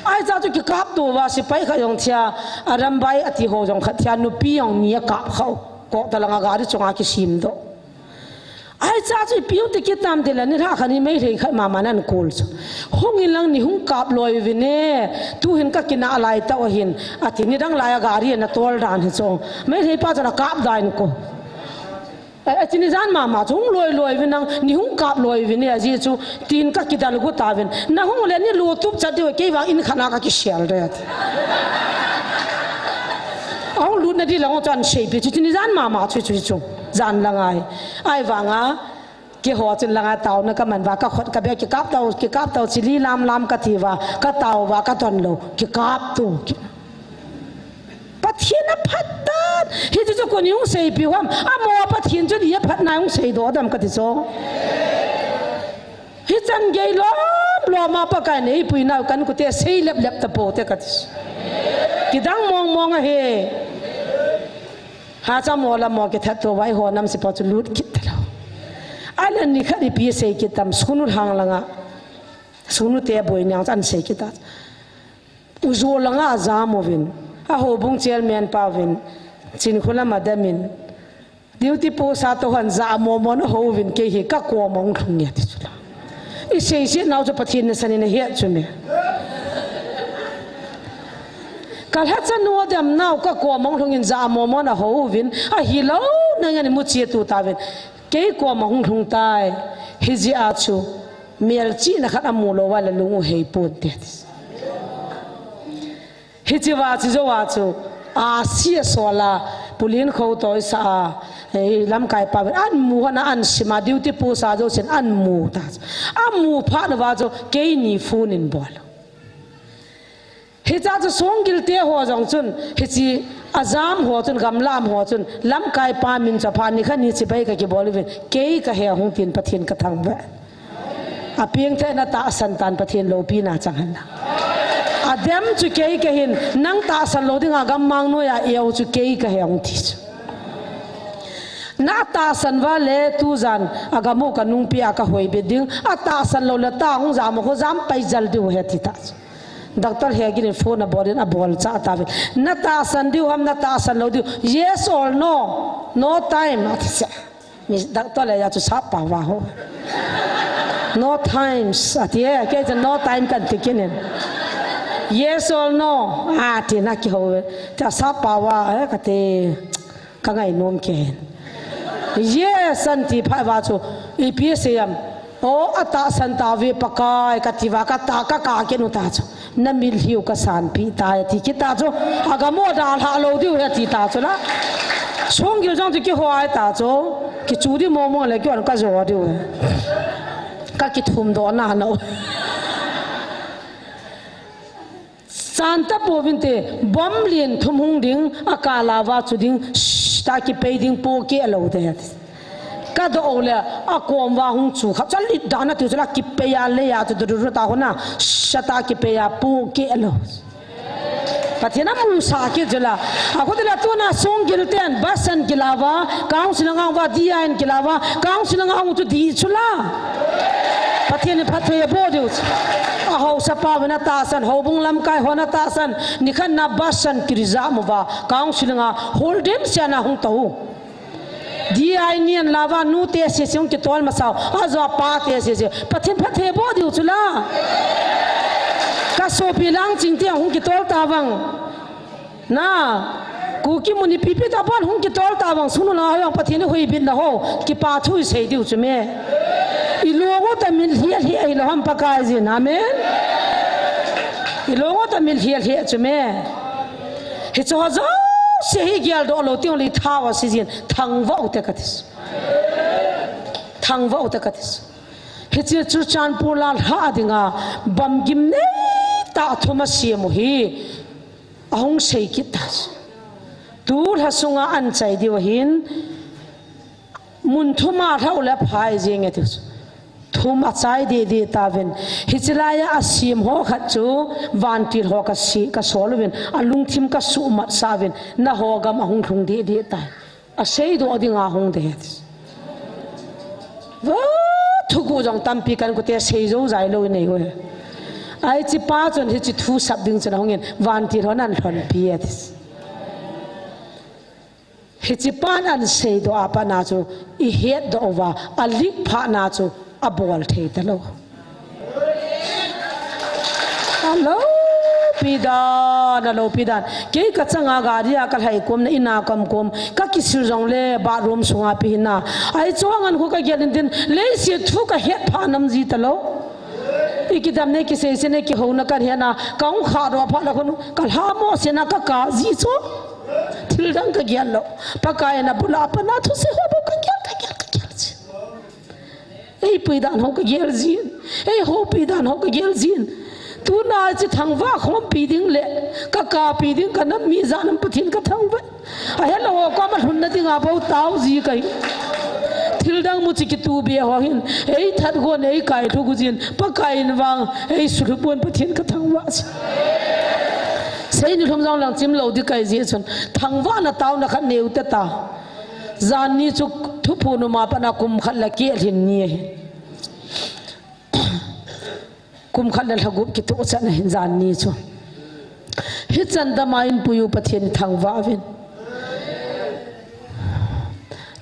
Ai cha chu kikap tu va sipai kha jong thia, a rambai ati ho jong kha thia, nupi jong ni a kap khau, kok ta langa gari chunga kisim do. Ai cha chu ipi u ti kitam ti la ni lha kha ni Meitei khat mama nan kul chu. Hung in lang ni hung kap loi vin e. Tu hin ka kina lai ta o hin. Ati ni dang lai a gari na tol dan hi chu. Meitei pa chu na kap dan ko. Ai, ai, chini jan mama chu hung loi loi vin nang ni hung kap loi vin e aji chu tin ka kidal gu ta vin. Na hung le ni lu tup chat diu kei vang in khana ka kisial re ati. Ahung lut na di lang o chan sei pi chu chini jan mama chu chu chu. Jan la ngai. Ai vanga, kiho chin langa tauna ka man va, ka khot ka be kikap tau, kikap tau, chili lam lam ka ti va, ka tau va, ka ton lo, kikap tu. Ki-, Pathen a phat tan. Hiti chu koni hung sei pi ham, amo Pathen chu dia phat na hung sei do dam kati chu. Hichan gei lom lom a Pakai in eipui nau kan kute sei lep lep ta po te kati chu. Kidang mong mong a he. Ha cha mo la mo kithat to vai ho nam sipa chu lut kit ta lo. Ai le ni khat ipi sei kit tam sunu hang langa. Sunu te boi niang chan sei kit ta. Uzo langa a jam uvin. A ho bung chairman pa uvin. Chin khula madam in. Duty post a to han ja mo mo na ho uvin kei hi ka ko mong thung nge ti chu la. I sei sei nau chu Pathen na sanin a hiat chu me. Ka lha cha nu dem nau ka ko mong lhung in ja mo mo na ho uvin, ahi lo na ngan mu chi tu ta vin. Kei ko mong lhung tai, hi ji a chu, mel chi na khat a mu lo va la lung u hei pun te. Hichi va chi jo va chu, a si a so la, Pulin kho toisa a, eh, lamkai pa ven, an mu hana an sima duty post a jousen an mu ta. An mu phat uva chu keini phone in bol. Hicha chu Songgil te ho jong chun, hichi ajam ho chun, gamlam ho chun, lamkai pa min chu phat nikhat ni chibai ka kibol uvin, kei ka he hung tin Pathen ka thangvah. A pengthah na tahsan tan Pathen loupina chang hen lang. A dem chu kei ka hin, nang tahsan lou dinga gammang noiya eiu chu kei ka he hung ti chu. Na tahsan uva le tujan a gam u ka nungpi a ka hoibit ding, a tahsan lou le ta hung jam a kho jam pai jal diu he ti ta chu. Doctor Hegin in phone a bol in a bol cha ta ve. Na tahsan diu ham, na tahsan lou diu? Yes or no? No time, a ti se. Mi doctor le ya chu sap pao va ho. No times, a ti e, kei chu no time kan ti kinin. Yes or no? A ti na kihou ve. Cha sap pao va, eh, ka ti. Ka ngainom kei. Yes, an ti phat uva chu, ipi asei em? O, a tahsan tauve Pakai, ka ti uva, ka ta, ka ka kinu ta chu. Na mitlhi u ka sanpi tai, a ti kit ta chu. A gam u dalha lou diu he, a ti ta chu la. Songgil jong chu kihoi ta chu. Kichu di momo le kihon ka jo diu he. Ka kithum doh na no. Chan ta pouvin te, bomb lien thum hung ding, a kala uva chu ding, shh, ta kipei ding, po keh lou te. Ka doh le, a kom uva hung chu kha, chalit dan a ti chu la kipei a le ya chu du du du ta hona, shh, ta kipei a po keh lou. Pathen a musa kit chu la. A kho te la tuna Songgil ten, bus an kila uva, council a ngang uva, D I an kila uva, council a ngang u chu di chu la. Pathen in phatthei a bol diu. A haosa pa vena tahsan, houbung lamkai hona tahsan, nikhat na bus an kiri jam uva, council a nga holding siana hung tou. D I nian la uva, nu te sese hung kitol masa u, a jo pa te sese. Pathen phatthei bol diu chu la. Ka sopi Langching te hung kitol ta vang. Na, Kuki mun ipi ipi ta bon hung kitol ta vang sunu la ho, Pathen in hoibit na ho, kipa thu i sei diu chu me. I long u ta mitlhi a lhi a hi lo ham Pakai jin, amen. I long u ta mitlhi a lhi chu me. Hichu ho jouse hi geldoh lou teng le i thao a si jin, thangvah u te ka ti. Thangvah u te ka ti. Hiche chu Churachandpur la lha dinga, bamgim nei ta thum a siam u hi. Ahung sei kit ta. Tu lha sunga an chai diu ahin, mun thum a lhau le phai jeng e tiu. Thum a chai deh deh tauvin. Hiche laiya a sim ho khat chu vantil ho ka si, ka sol uvin, a lungthim ka suhmat sa uvin, na ho gam ahung lhung deh deh tai. A seidoh dinga hung deh. Vo, thuguh jong tampi kan kute sei jou jai lou i nei u he. Ai chi pa chun hichi thu sap ding chun ahung in vantil hon an lhonpi e ti. Hichi pan an seidoh a pat na chu i hetdoh uva, a lik phat na chu a bol thei talou. A loupi dan, a loupi dan. Kei ka changa gari a ka lhai kom na ina kom kom. Ka kisil jong le bathroom sunga pi hina. Ai chua ngan khu ka gel in tin, leiset thu ka het pha nam ji talou. I kidam ne kisei se ne kihouna kan hena, ka hung kha doh phat la khun, ka lhamo se na ka ka ji chu. Thil dang ka gel lou. Pakai na bula pa na thu se ho bo ka gel, ka gel, ka gel ji. Ei pui dan ho ka gel jin. Ei hopi dan ho ka gel jin. Tuna chi thangvah khompi ding le, ka kapi ding ka nam mi jan am Pathen ka thangvah. A helou ho koma lhunna dinga bou tao ji ka hi. Thil dang mu chi kitu be ho hin. Ei that gon ei kai lhu gu jin. Pakai in vang ei sulhu pon Pathen ka thangvah ji. Sei ni lhum jong lang chim lou di kai ji chun. Thangvah na tao na khat neu te ta. Jan ni chu thuphon um a pat na kum khat le keh lhin ni ahi. Kum khat le lha gup kitoh chan ahin jan ni chu. Hichan dama in pui u Pathen thangvah uvin.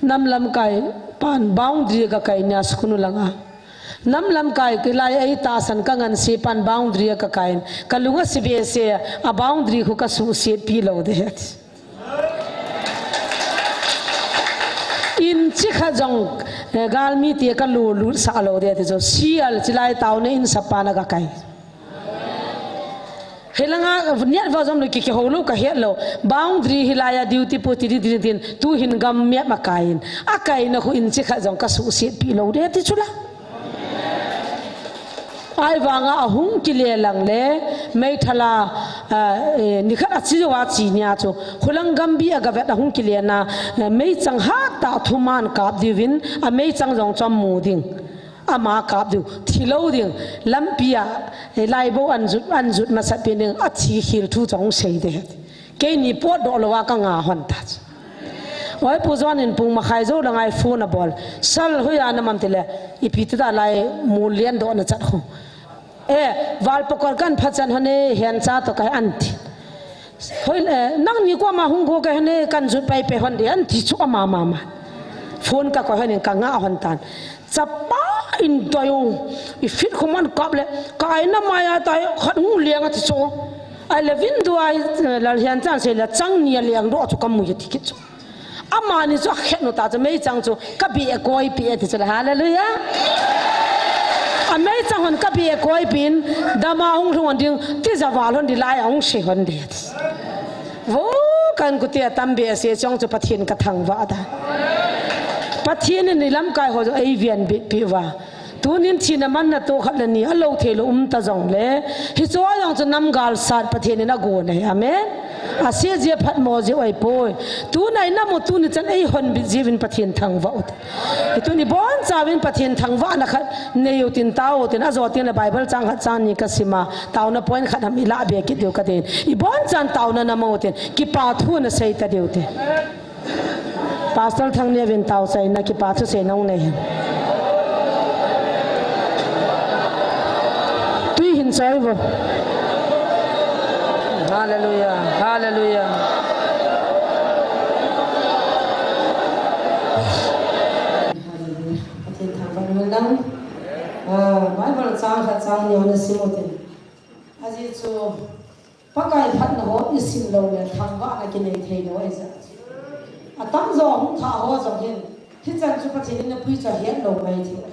Nam lamkai pan boundary ka kai nia school u langa. Nam lamkai kilai ei tahsan ka ngansi pan boundary ka kai in. Ka lunga si be se a boundary khu ka suhset pi lou de het. In chi kha jong, eh, galmi te ka lu lu sa lou de ti jo. Sial chi lai tao ne in sapa na ka kai. Hilanga niat va jom lo ki, kihou lo ka het lo. Boundary hilai a duty post ti, ti, ti, tin. Tu hin gam map a kai in. A kai na khu inch khat jong ka suhset pi lo de ti chu la. Ahivanga ahung kile lang le, meithal a, ah, eh, nikhat a chi jo a chi nia chu. Khulang Gambi a gavet ahung kile na, eh, meichang hat a thuman kap diuvin, a meichang jong chom mu ding. Ama kap diu, thi lo ding, lampi a, eh, laibo an jut, an jut masat pen ding, a thi khil thu chong sei de. Keini potdoh lou a ka nga hon ta. Oi, Pu John in pung makhai jo la ngai phone a bol. Sal hoiya na mam ti le, ipi ti ta lai mu lian doh na chat khu. Eh, val pakol kan pha chan hon e, hen cha to kai an ti. Hoi, eh, nangni koma hung go ka hene kan jut pai pe hon de an ti chu ama mama. Phone ka koi hon in ka nga hon tan. Chapa in toyong. I fit khuman kap le. Ka aina maya tai khat hung liang a ti chu. Ai le vin du ai, eh, lal hian chan se le chang ni a liang do chu ka mu ya ti kit chu. Amani chu a khet nu ta chu meichang chu ka bi e koi pi e ti chu le. Hallelujah. A meichang hon ka bi e koi pin dama hung lhung ding ti ja val hon di lai a hung se hon de. Vo kan kutia tam be se chong chu Pathian ka thangvah ta. Pathian in i lamkai ho chu ei vian bit pi va. Tunin thina manna to khat le ni a lo thei lo um ta jong le, hi chu a jong chu namgal sat Pathian in a gon ahi. Amen. A sia jia phat mo jia oi poi. Tuna i nam u tuni chan ei hon bit jiuvin Pathian thangvah u te. Hi tuni bon chauvin Pathian thangvahna khat nei u tin tao u tin a jo tin le Bible chang khat chang ni ka sima. Taona point khat ham i la be kit diu ka tin. I bon chan taona na mo u tin. Kipa thu na sei ta diu te. Pastor Thangnia vin tao chai na kipa thu sei nong nei hen. Tui hin chai vo. Hallelujah. Hallelujah. Pathian thangvah na lang. Ah, Bible chang khat chang ni na sim u tin. Ajeh chu Pakai phatna ho i sim lou le thangvahna kinei thei lou ahi jeh. A tamjo hung thah ho jong hin, hichan chu Pathen in apui chu ahet lou mai thei.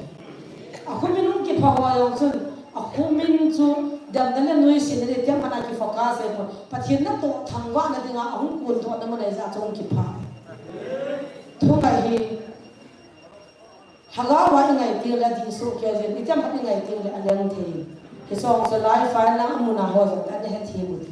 A khumin hung kipha ho jong chun, a khumin chu damna le nuisatna le tiang ana kifocus ahi pon. Pathen natoh thangvahna dinga ahung kondohna mun ahi jeh chun hung kipha. Thungai hi, Lhagao a i ngai teng le ding soh kei jin, i cham khat i ngai teng le a leng thei. Hiche jong chu lai file lang a mun a ho jong ana he thei u te.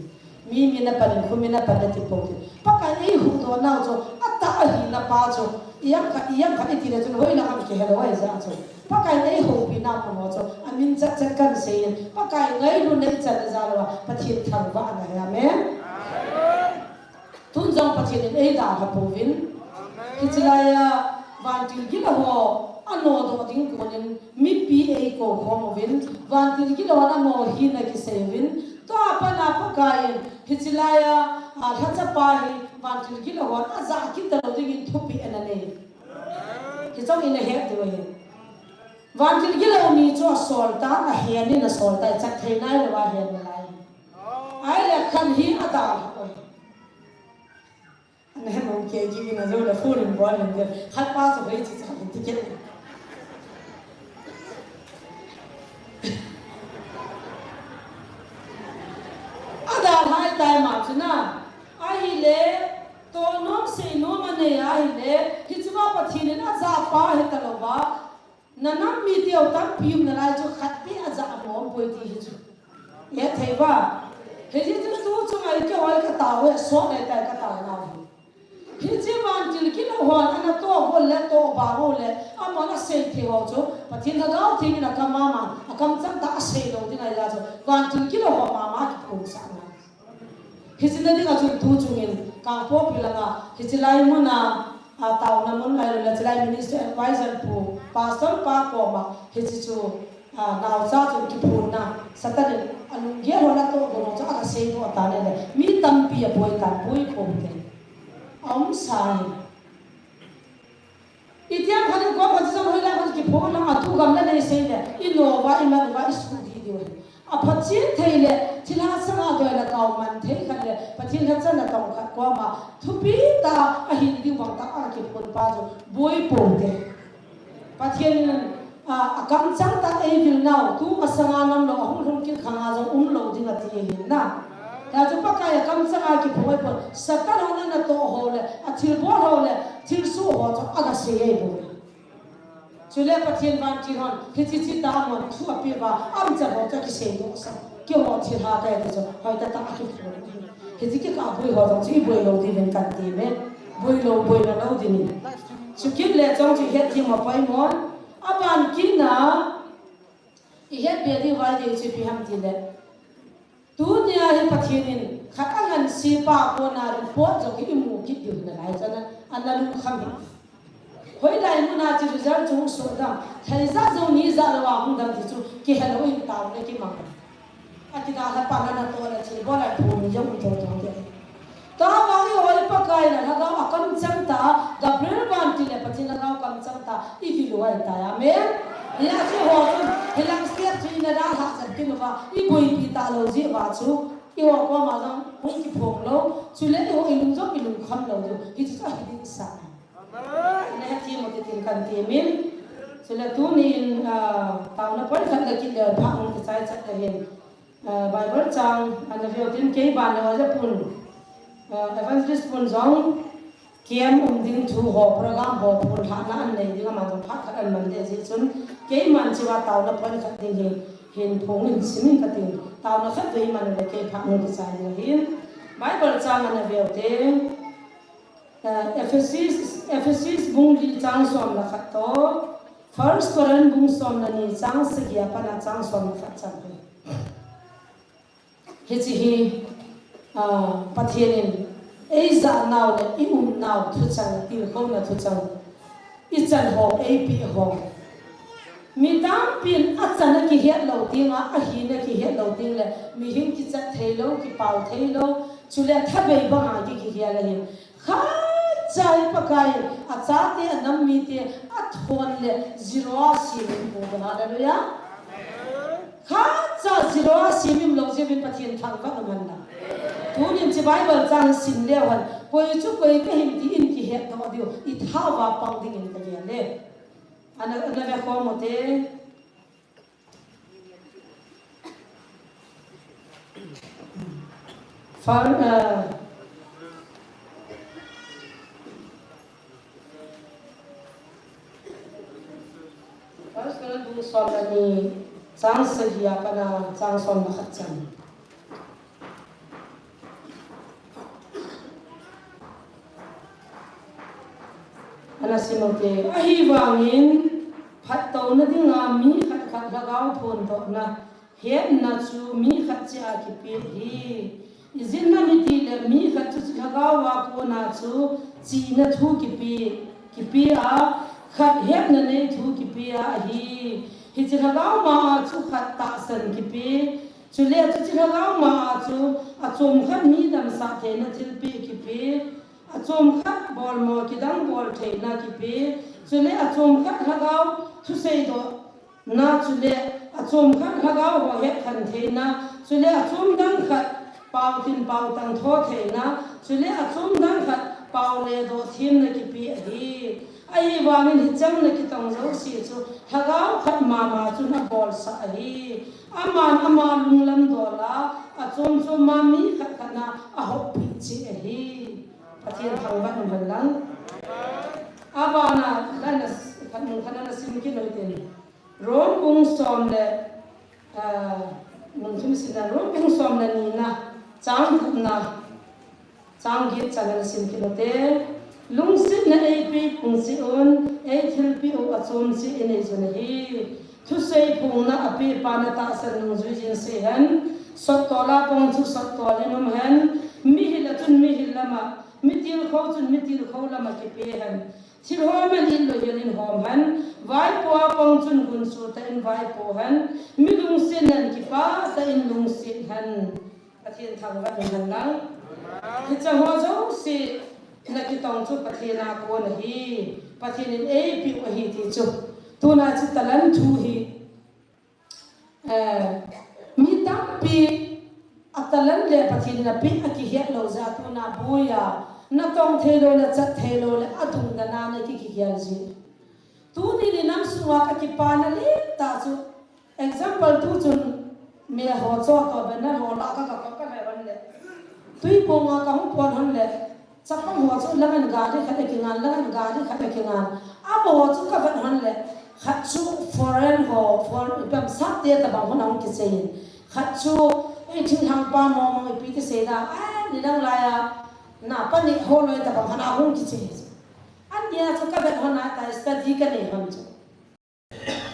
Mi min a pan in, khu min a pan in ti pou te. Pakai in ei huhdoh nau chu atah ahina pa chu. Ijat khat, ijat khat i ti le chun hoilang ham kihe lou ahi jeh chun. Pakai in ei houpi nau mun ho chu a min chat chat kan sei in. Pakai ngailutna i chan a ja lou a, Pathen thangvahna ahi. Amen. Tun jong Pathen in ei dalha pouvin. Hiche lai a vantil gilou ho anodoh ding konin mipi ei kou khom uvin. Vantil gilou hon amaho hina kisei uvin. Tua pat a Pakai in hiche lai a, a lhachapa hi vantil gilou hon ajah kit talou dingin thupeh ana nei. Hiche jong in ahet diu ahi. Vantil gilou ni chu asol tan, ahen in asol tan, chat thei nailou a hen nalai. Ahile khat hi adalha poi. Ana he mong kei kivin a jo le phone in bol in de. Khat pa chu hoi chi cha in ti kei. Adalha tai ma chu na. Ahile, toh nom sei nom anei ahile, hichea Pathen in ajah pa ahi talou va. Na nam mi teu tampi um nalai chu khat beh ajah a mong poi ti hi chu. Nge thei va. Hiche chu tu chunga i kihoi ka tao e, so nei tai ka tao nau hi. Hiche vantil gilou hon ana toh bol le toh ba bol le, amahon asei thei ho chu, Pathen Lhagao Theng in akam mama, akam chang tah a sei lou ding ahi jeh chun, vantil gilou ho mama kiphonsah ngai. Hiche na dinga chun tu chungin, Kangpokpi langa, hiche lai muna, a, taona mun lai lou le, hiche lai Minister Advisor Pu, Pastor pa koma, hiche chu, a, naocha chun kiphonna, Satan in alunggel ho natoh doh ho chu aga seidoh tan ahile, mi tampi aboi tan, boi pou te. Aumsa e. Itiang khat in koma chu jong hoilai khat kiphong lang a thu gam la nei sei le, i no uva, i man uva, i suh di diu ahi. A phachen thei le, thilha sanga doi le kau man thei khat le, Pathen lhacha natong khat koma, thupi tah a hin ding vang tah a kiphong pa chu boi pou te. Pathen in, a, akam chang tah ei vil nau, tu masanga nam lou, ahung lhung kit khang a jong um lou ding ati ahi na. Hijeh chun Pakai a kamchang a kiphong ahipoi, Satan hon ana toh ho le, athilbol ho le, thilsoh ho chu aga sei ahibou. Chule Pathen vantil hon, hiche hiche tah a amahon thu apeh uva, aumchan ho chu akiseidoh sah. Keiho thilha kahi ti chu, hoitah tah a kiphong ahi. Hiche kikah boi ho jong chu iboi lou diuvin kati me. Boi lou, boina lou ding in. Chukit le chong chu hethem apoimo. Aban kit na, ihet be diu vai ding chu ipi ham tile, tunia hi Pathen in khat angansei pa kona report jong hi imu kit diu nalai chana, ana lungkham hi. Hoilai muna chu result chu hung soh dam, thei ijat jong ni ijat lou a hung dam ti chu kihe lou in taona kimang. Akidalha pa natoh le thilbol a thum jong um thotho te. Tua vang eiho hi Pakai in lhagao a kamchang tah, Gabriel vantil le Pathen lhagao kamchang tah, ikilu ahitai. Amen. Hijeh chun eiho chun hilang step chu ina dalhah jep kit uva, iboipi talou jeh uva chu, eiho koma jong hung kiphong lou, chule eiho ilung jong ilungkham lou diu, hichu chu ahi ding sah. Ana hethem u hite tin kan temin. Chule tunin, ah, taona point khat le kit le phat hung kichai chat le hin. Ah, Bible chang ana veu tin kei ban le Oja pun, ah, Evangelist pun jong camp um ding thu ho, program ho, pun lhahna anei ding ama jong phat khat aman ding jeh chun keiman chua taona point khat ding hi hin phong in simin katin, taona khat vei man le kei phat hung kichai ding ahin. Bible chang ana veu te. Ah, Ephesus, Ephesus bung li chang som le khat toh, First Corinth bung som le ni chang sagi a pat a chang som le khat chan hi. Hiche hi, ah, Pathen in eijah nau le i um nau thuchang, tilkhouna thuchang, ichan ho, eipeh ho. Mi tampin achan akihet lou ding a, ahina kihet lou ding le, mihem kichat thei lou, kipao thei lou, chule thabei banga ki, kigel ahi. Khatcha hi Pakai in achate, anam mite athon le zero a semin bou. Hallelujah. Khatcha zero a semin lou jeh uvin Pathen thangvah in umhen lang. Tunin hiche Bible chang sim leu hen, koi chu koi kahi ti in kihetdoh diu, ithao va pang dingin kagel e. Ana, ana vekhom ute. Fir-, ah, First Corinth bung som le ni, chang sagi a pat a chang som le khat chan. Ana sim ute, ahivangin phattouna dinga mi khat khat lhagao phondohna, hetna chu mi khat cheh a kipe ahi. Ijeh inem itile mi khat chu hiche lhagao a kona chu chihna thu kipe, kipe a, khat hetna nei thu kipe a ahi. Hiche lhagao ma a chu khat tahsan kipe, chule chuche lhagao ma a chu achom khat mi damsah theina thilpeh kipe, achom khat bolmo kidang bol theina kipe, chule achom khat lhagao thuseidoh na, chule achom khat lhagao ho hetkhen theina, chule achom dang khat pao tin pao tang tho theina, chule achom dang khat pao le doh themna kipe ahi. Ahivangin hicheng na kitong jouse chu lhagao khat mama chun abolsah ahi. Aman ama lunglam dol a, achom chom a mi khat khat na ahoppi cheh ahi. Pathen thangvah in umhen lang. Abana, lana s-, khat nung khat ana sim kit u hite. Rom bung som le, ah, nung thum sim na, Rom bung som le ni na, chang thum na, chang get chan ana sim kit u hite. Lungsetna eipe phung cheh un, eithilpeh u achom cheh inei jun ahi. Thusei phongna apepa na tahsan nungjui jin sei hen. Sottol a pang chu sottol in um hen. Mihil a chun mihil lama, mitilkhou chun mitilkhou lama kipe hen. Thil hom in it louhel in hom hen. Vaipo a pang chun gunchu tah in vaipo hen. Mi lungsetnan kipah tah in lungset hen. Pathen thangvah in umhen lang. Hiche ho jouse na kitong chu Pathen a kon ahi. Pathen in eipeh u ahi ti chu. Tuna chu talent thu hi, eh, mi tampi a talent le Pathen in apeh akihet lou jeh a tuna boi a, natong thei lou, nachat thei lou le adungdan a naki, kigel ji. Tuni ni nam sunga kakipana letah chu, example tu chun, me ho cho to banner ho la ka, ka, ka, ka ve ban le. Tuiponga kahung pon hon le, chapang ho chu langan gari khat a kingan, langan gari khat a kingan. Amaho chu kavet hon le, khat chu foreign ho, foreign pam sap te tabang hon ahung kichei. Khat chu ei thinglhang pa mong mong ipi ti sei da, a, nidang laiya, na pani ho loi tabang hon ahung kichei. Ania chu kavet hon a ta study kanei hon chu.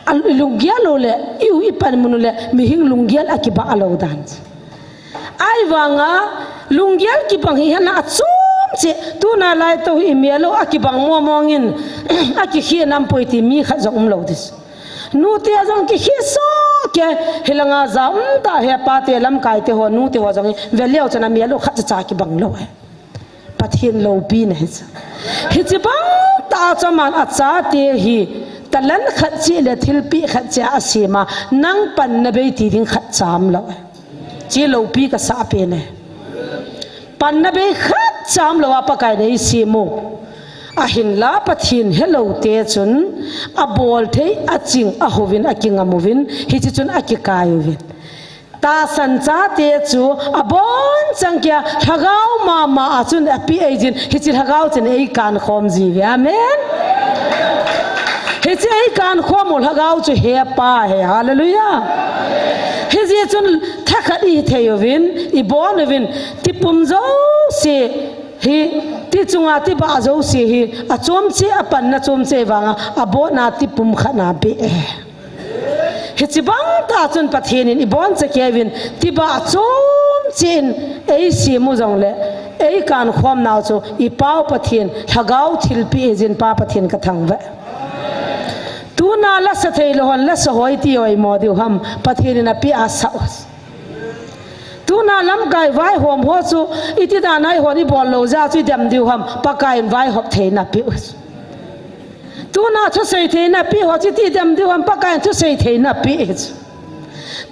A lunggel lou le, i u i panmun u le, mihing lunggel akibah lou dan. Ahivanga, lunggel kibang hi hana achom che, tuna lai tou hi imel u akibang mong mong in, akikhe nam poi ti mi khat jong um lou ding. Nute jong kikhe soh kei, hilanga ja um ta he pate lamkai te ho, nute ho jong hi, ve leu chun amel u khat cha cha kibang lou e. Pathen loupina hi chu. Hiche bang tah chu aman achate hi talent khat cheh le thilpeh khat cheh a asem a, nang panna bei ti ding khat cha um lou e. Hiche loupi kasah pen e. Panna bei khat cha um lou a Pakai in eisem u. Ahinla Pathen helou te chun abol thei, aching, ahouvin, akingam uvin, hiche chun akikai uvin. Tahsan chate chu abonchan keiya lhagao mama a chun apeh eijin, hiche lhagao chun eikan khom jiuve. Amen. Hiche eikan khom u lhagao chu hepa ahi. Hallelujah. Hijeh chun thakhat ihithei uvin, ibon uvin, tipum jouse hi, ti chunga tibah jouse hi, achom cheh, apanna chom cheh vanga, abona tipum khat na beh e. Hiche bang tah chun Pathen in ibon cha kei uvin, tibah chom cheh in eisem u jongle, eikan khom nau chu, ipau Pathen, lhagao thilpeh eijin pa Pathen kathangvah e. Tuna lasa thei lou hon, lasa ho iti oimo diu ham, Pathen in apeh a asah u. Tuna lamkai vaihom ho chu, iti dan a eihon ibol lou jeh a chu idem diu ham, Pakai in vaihop theina apeh u. Tuna thusei theina apeh ho chu iti dem diu ham, Pakai in thusei theina apeh ahi chu.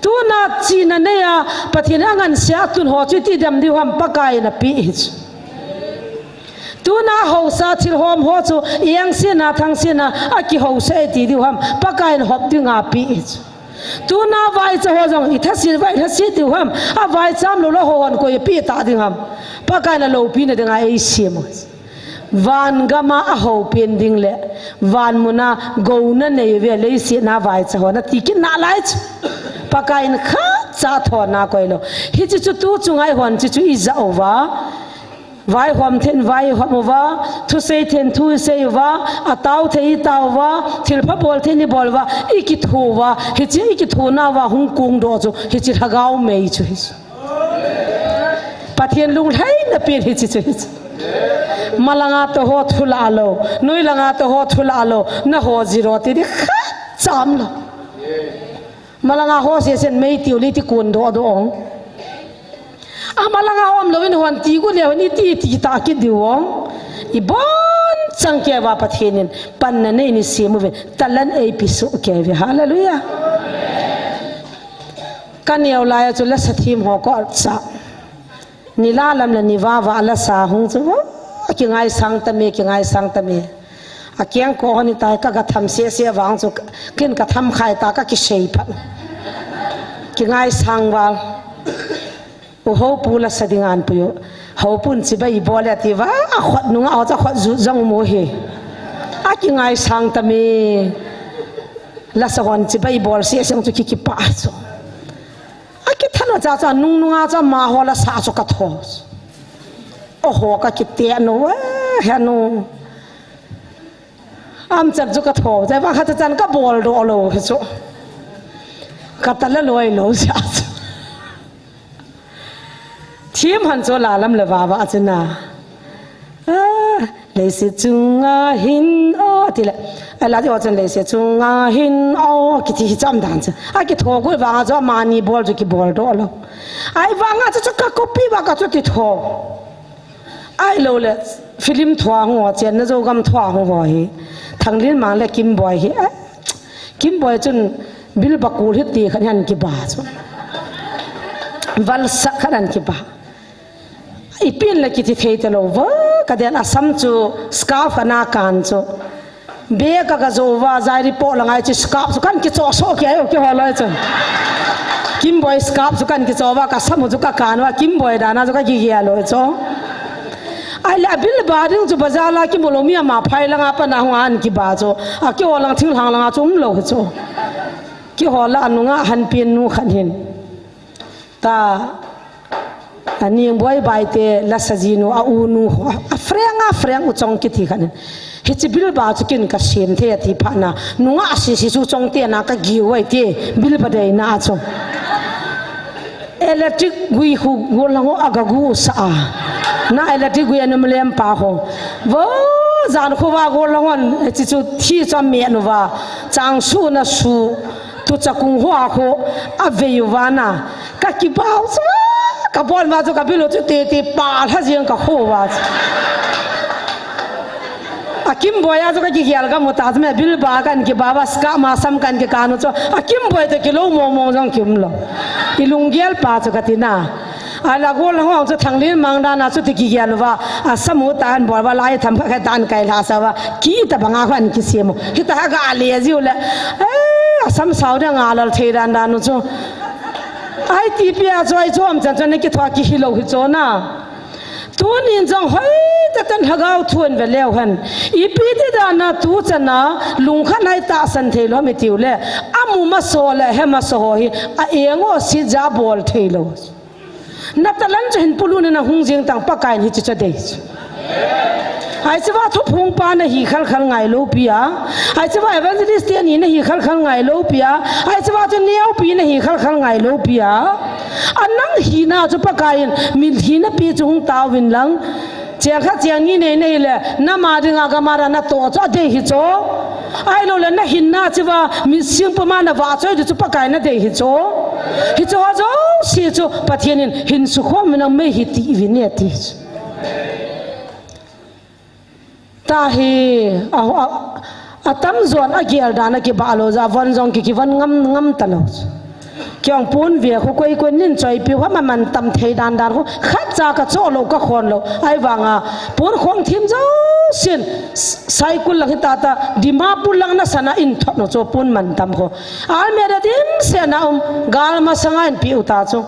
Tuna chihna neiya Pathen in angansea atun ho chu iti dem diu ham, Pakai in apeh ahi chu. Tuna haosa thilhom ho chu iengsetna, thangsetna akihaosa e ti diu ham, Pakai in hop dinga apeh ahi chu. Tuna vaicha ho jong ithaset uva ithaset diu ham, avaicha umlou le ho hon koi apeh ta ding ham, Pakai in aloupina dinga eisem u. Van gama ahoupen ding le van muna gouna nei uve leiset a vaicha hon ati kit nalai chu. Pakai in khatcha thona akoi lou. Hiche chu tu chunga eihon hiche chu ija uva. Vaihom then vaihom uva, thusei then thusei uva, atao thei itao uva, thilpha bol then ibol uva, ikitho uva, hiche ikithona uva hung kongdoh chu, hiche lhagao mei chu ahi chu. Pathen lunglhaina pen hiche chu ahi chu. Malanga toh ho thu lah lou, noi langa toh ho thu lah lou, naho zero ti ding khatcha umlou. Malanga ho sesen mei tiu le iti kondoh doh ong. Amalanga umlou in hon ti gu leu in iti ti ta kit diu ong. Ibon chan keiya Pathen in panna nei in eisem uvin, talent eipe soh kei uve. Hallelujah. Kaneo laiya chu lasa thim ho kacha. Ni la lam le ni vava lasa hung chu, kingaisang tame, kingaisang tame. Akeng ko hon itai ka, katham sese vang chu, kin katham khai ta kakisei phat. Kingaisang val. U Hopu lasa ding an puiyu. Hopun chibai bol e ati uva, akhut nunga acha khut ju jong mu hi. Akingaisang tame. Lasa hon chibai bol sese chu kikipah chu. Akithat u cha chu, anung nunga chu amaho lasa chu katho. Oho, kakiteh nu, eh, henu. Amchan chu katho, chai vang khat chan kabol doh lou hi chu. Katala loi lou cha chu. Thim han chu la lam le vava chu na. Ah, leiset chunga hin o, ti le. Ai la ti o chan leiset chunga hin o, kiti hi cham dan chu. Akitho gu vanga chu amani bol chu kibol doh lou. Ahivanga chu chu ka copy uva ka chuti tho. Ahilou le, film thua hung ho, chenna Zogam thua hung ho hi. Thanglinmang le Kimboi hi. Ah, Kimboi chun bilbakul hi ti khat hin kiba chu. Valsat khat hin kiba. Ipin le kiti thei talou va, ka den asam chu scarf kana kan chu. Be ka ka zo va, zai ri po la ngai chi scarf chu kan ki cho so ki ai o ki ho loi chu. Kimboi scarf chu kan ki cho va, ka samu chu ka kan va, Kimboi dana chu ka ki gel loi chu. Ai le a bil ba ding chu bazar la ki mu lo mi ama phai la nga pa na hung an ki ba chu. A ki ho lang thing hang la nga chu um lo chu. Ki ho la anunga han pin nu khan hin. Ta, a Ningboi Baite, la sajinu, a unu, a friend, a friend u chong kiti khan. Hichi bil ba chu kin ka sem the ati pha na. Nunga si si chu chong te na ka gi wai te, bil ba dei na chu. Electric gui khu gol lang a ga gu sa a. Na electric gui anum lem pa ho. Vo, zan khu va gol lang on, chi chu thi cha me nu va. Chang su na su. Tu cha kung hua khu a vei u va na. Ka ki bau chu, ka bon va chu ka bil u chu te te pa la jing ka khu va chu. A Kimboi a chu ka ki gel ka mu ta chu me bil ba kan ki ba va ska ma sam kan ki kanu chu. A Kimboi te ki lo mo mo jong ki um lo. I lunggel pa chu ka ti na. A la gol la hong chu Thanglinmang dan a chu ti ki gel va. A samu ta an bol va lai tham kha kha dan kai la sa va. Ki ta banga khan ki simu. Hi ta ha ga le jiu le. Eh, a sam sau da nga lal thei dan dan u chu. Ai ti pia chu ai chom chan chan ki thua ki hi lo hi chu na. Tunin jong hoi ta tan hagau thuan ve leu hen. Ipi ti dan a tu chan a lungkhan ai ta san thei lo mi tiu le. A mu ma so le he ma so ho hi. A engo si ja bol thei lo. Na talan chu hin pulun na hung jing tang Pakai in hichi cha dei. Ai chi va thuphung pa na hi khal khal ngai lo pia. Ai chi va evangelist te ni na hi khal khal ngai lo pia. Ai chi va chu neo pi na hi khal khal ngai lo pia. A nang hi na chu Pakai in min hi na pi chu hung tau vin lang. Chiang kha chiang ni nei nei le, na ma ding a ka ma ra na to chu a dei hi chu. Ai lo le na hin na chi va, mi sing pa ma na va choi chu Pakai na dei hi chu. Hi chu ha jo si chu, Pathian in hin su khom na mei hi ti vi ne ti. Ta hi, a, a, a tam zon a gel dan a ki ba lo ja, von jong ki, ki von ngam, ngam ta lo. Kiang pun ve khu koi koi nin choi pi hua ma man tam thei dan dan khu khat cha ka cho lo ka khon lo. Ai vang a pun khong thim jo sin s-, cycle lang hi ta ta Dimapur lang na sana in thot no cho pun man tam khu. Almeda dim se na um gal ma sanga in pi u ta chu.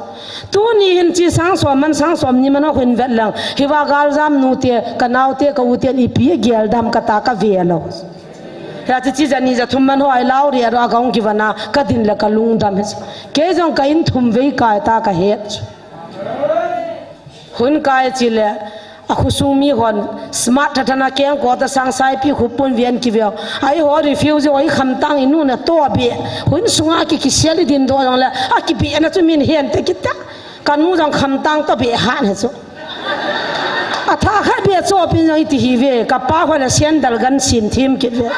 Tu ni hin chi sang som man sang som ni man ho hin vet lang. Hi va gal jam nu te ka nau te ka u te ni pi gel dam ka ta ka ve lo. Hia chi chi ja ni ja thum man ho ai lau ri a ro a ka hung ki va na ka din le ka lung dam hi. Kei jong ka in thum vei kai ta ka het. Hun kai chi le a khu sung mi hon smart tha tha na keng ko ta sang sai pi khu pun vian ki veo. Ai ho refuse oi kham tang i nu na to be. Hun sunga ki ki sial i din do jong le a ki be na chu min hen te ki ta. Ka nu jong kham tang to be han he chu. A tha khat bia cho pin jong i ti hi ve, ka pa khua le sandal gan sin thim kit ve.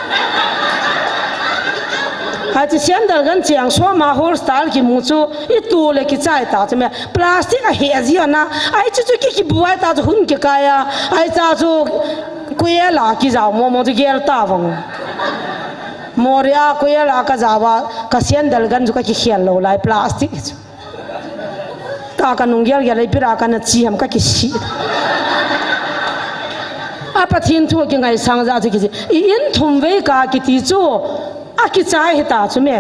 Ha chi sandal gan chiang so ma hol style ki mu chu, i tu le ki chai ta chu me. Plastic a he a ji ana, ai chu chu ki ki buai ta chu hun ki kai a, ai cha chu kuela ki jao mo mo chu gel ta vang. Mori a kuela ka jawa, ka sandal gan chu ka ki khel lo lai plastic chu. Ta ka nung gel gel ai pira ka na chi ham ka ki si. A Pathian thu ki ngai sang ja chu ki si. I in thum vei ka ki ti chu a ki chai he ta chu me.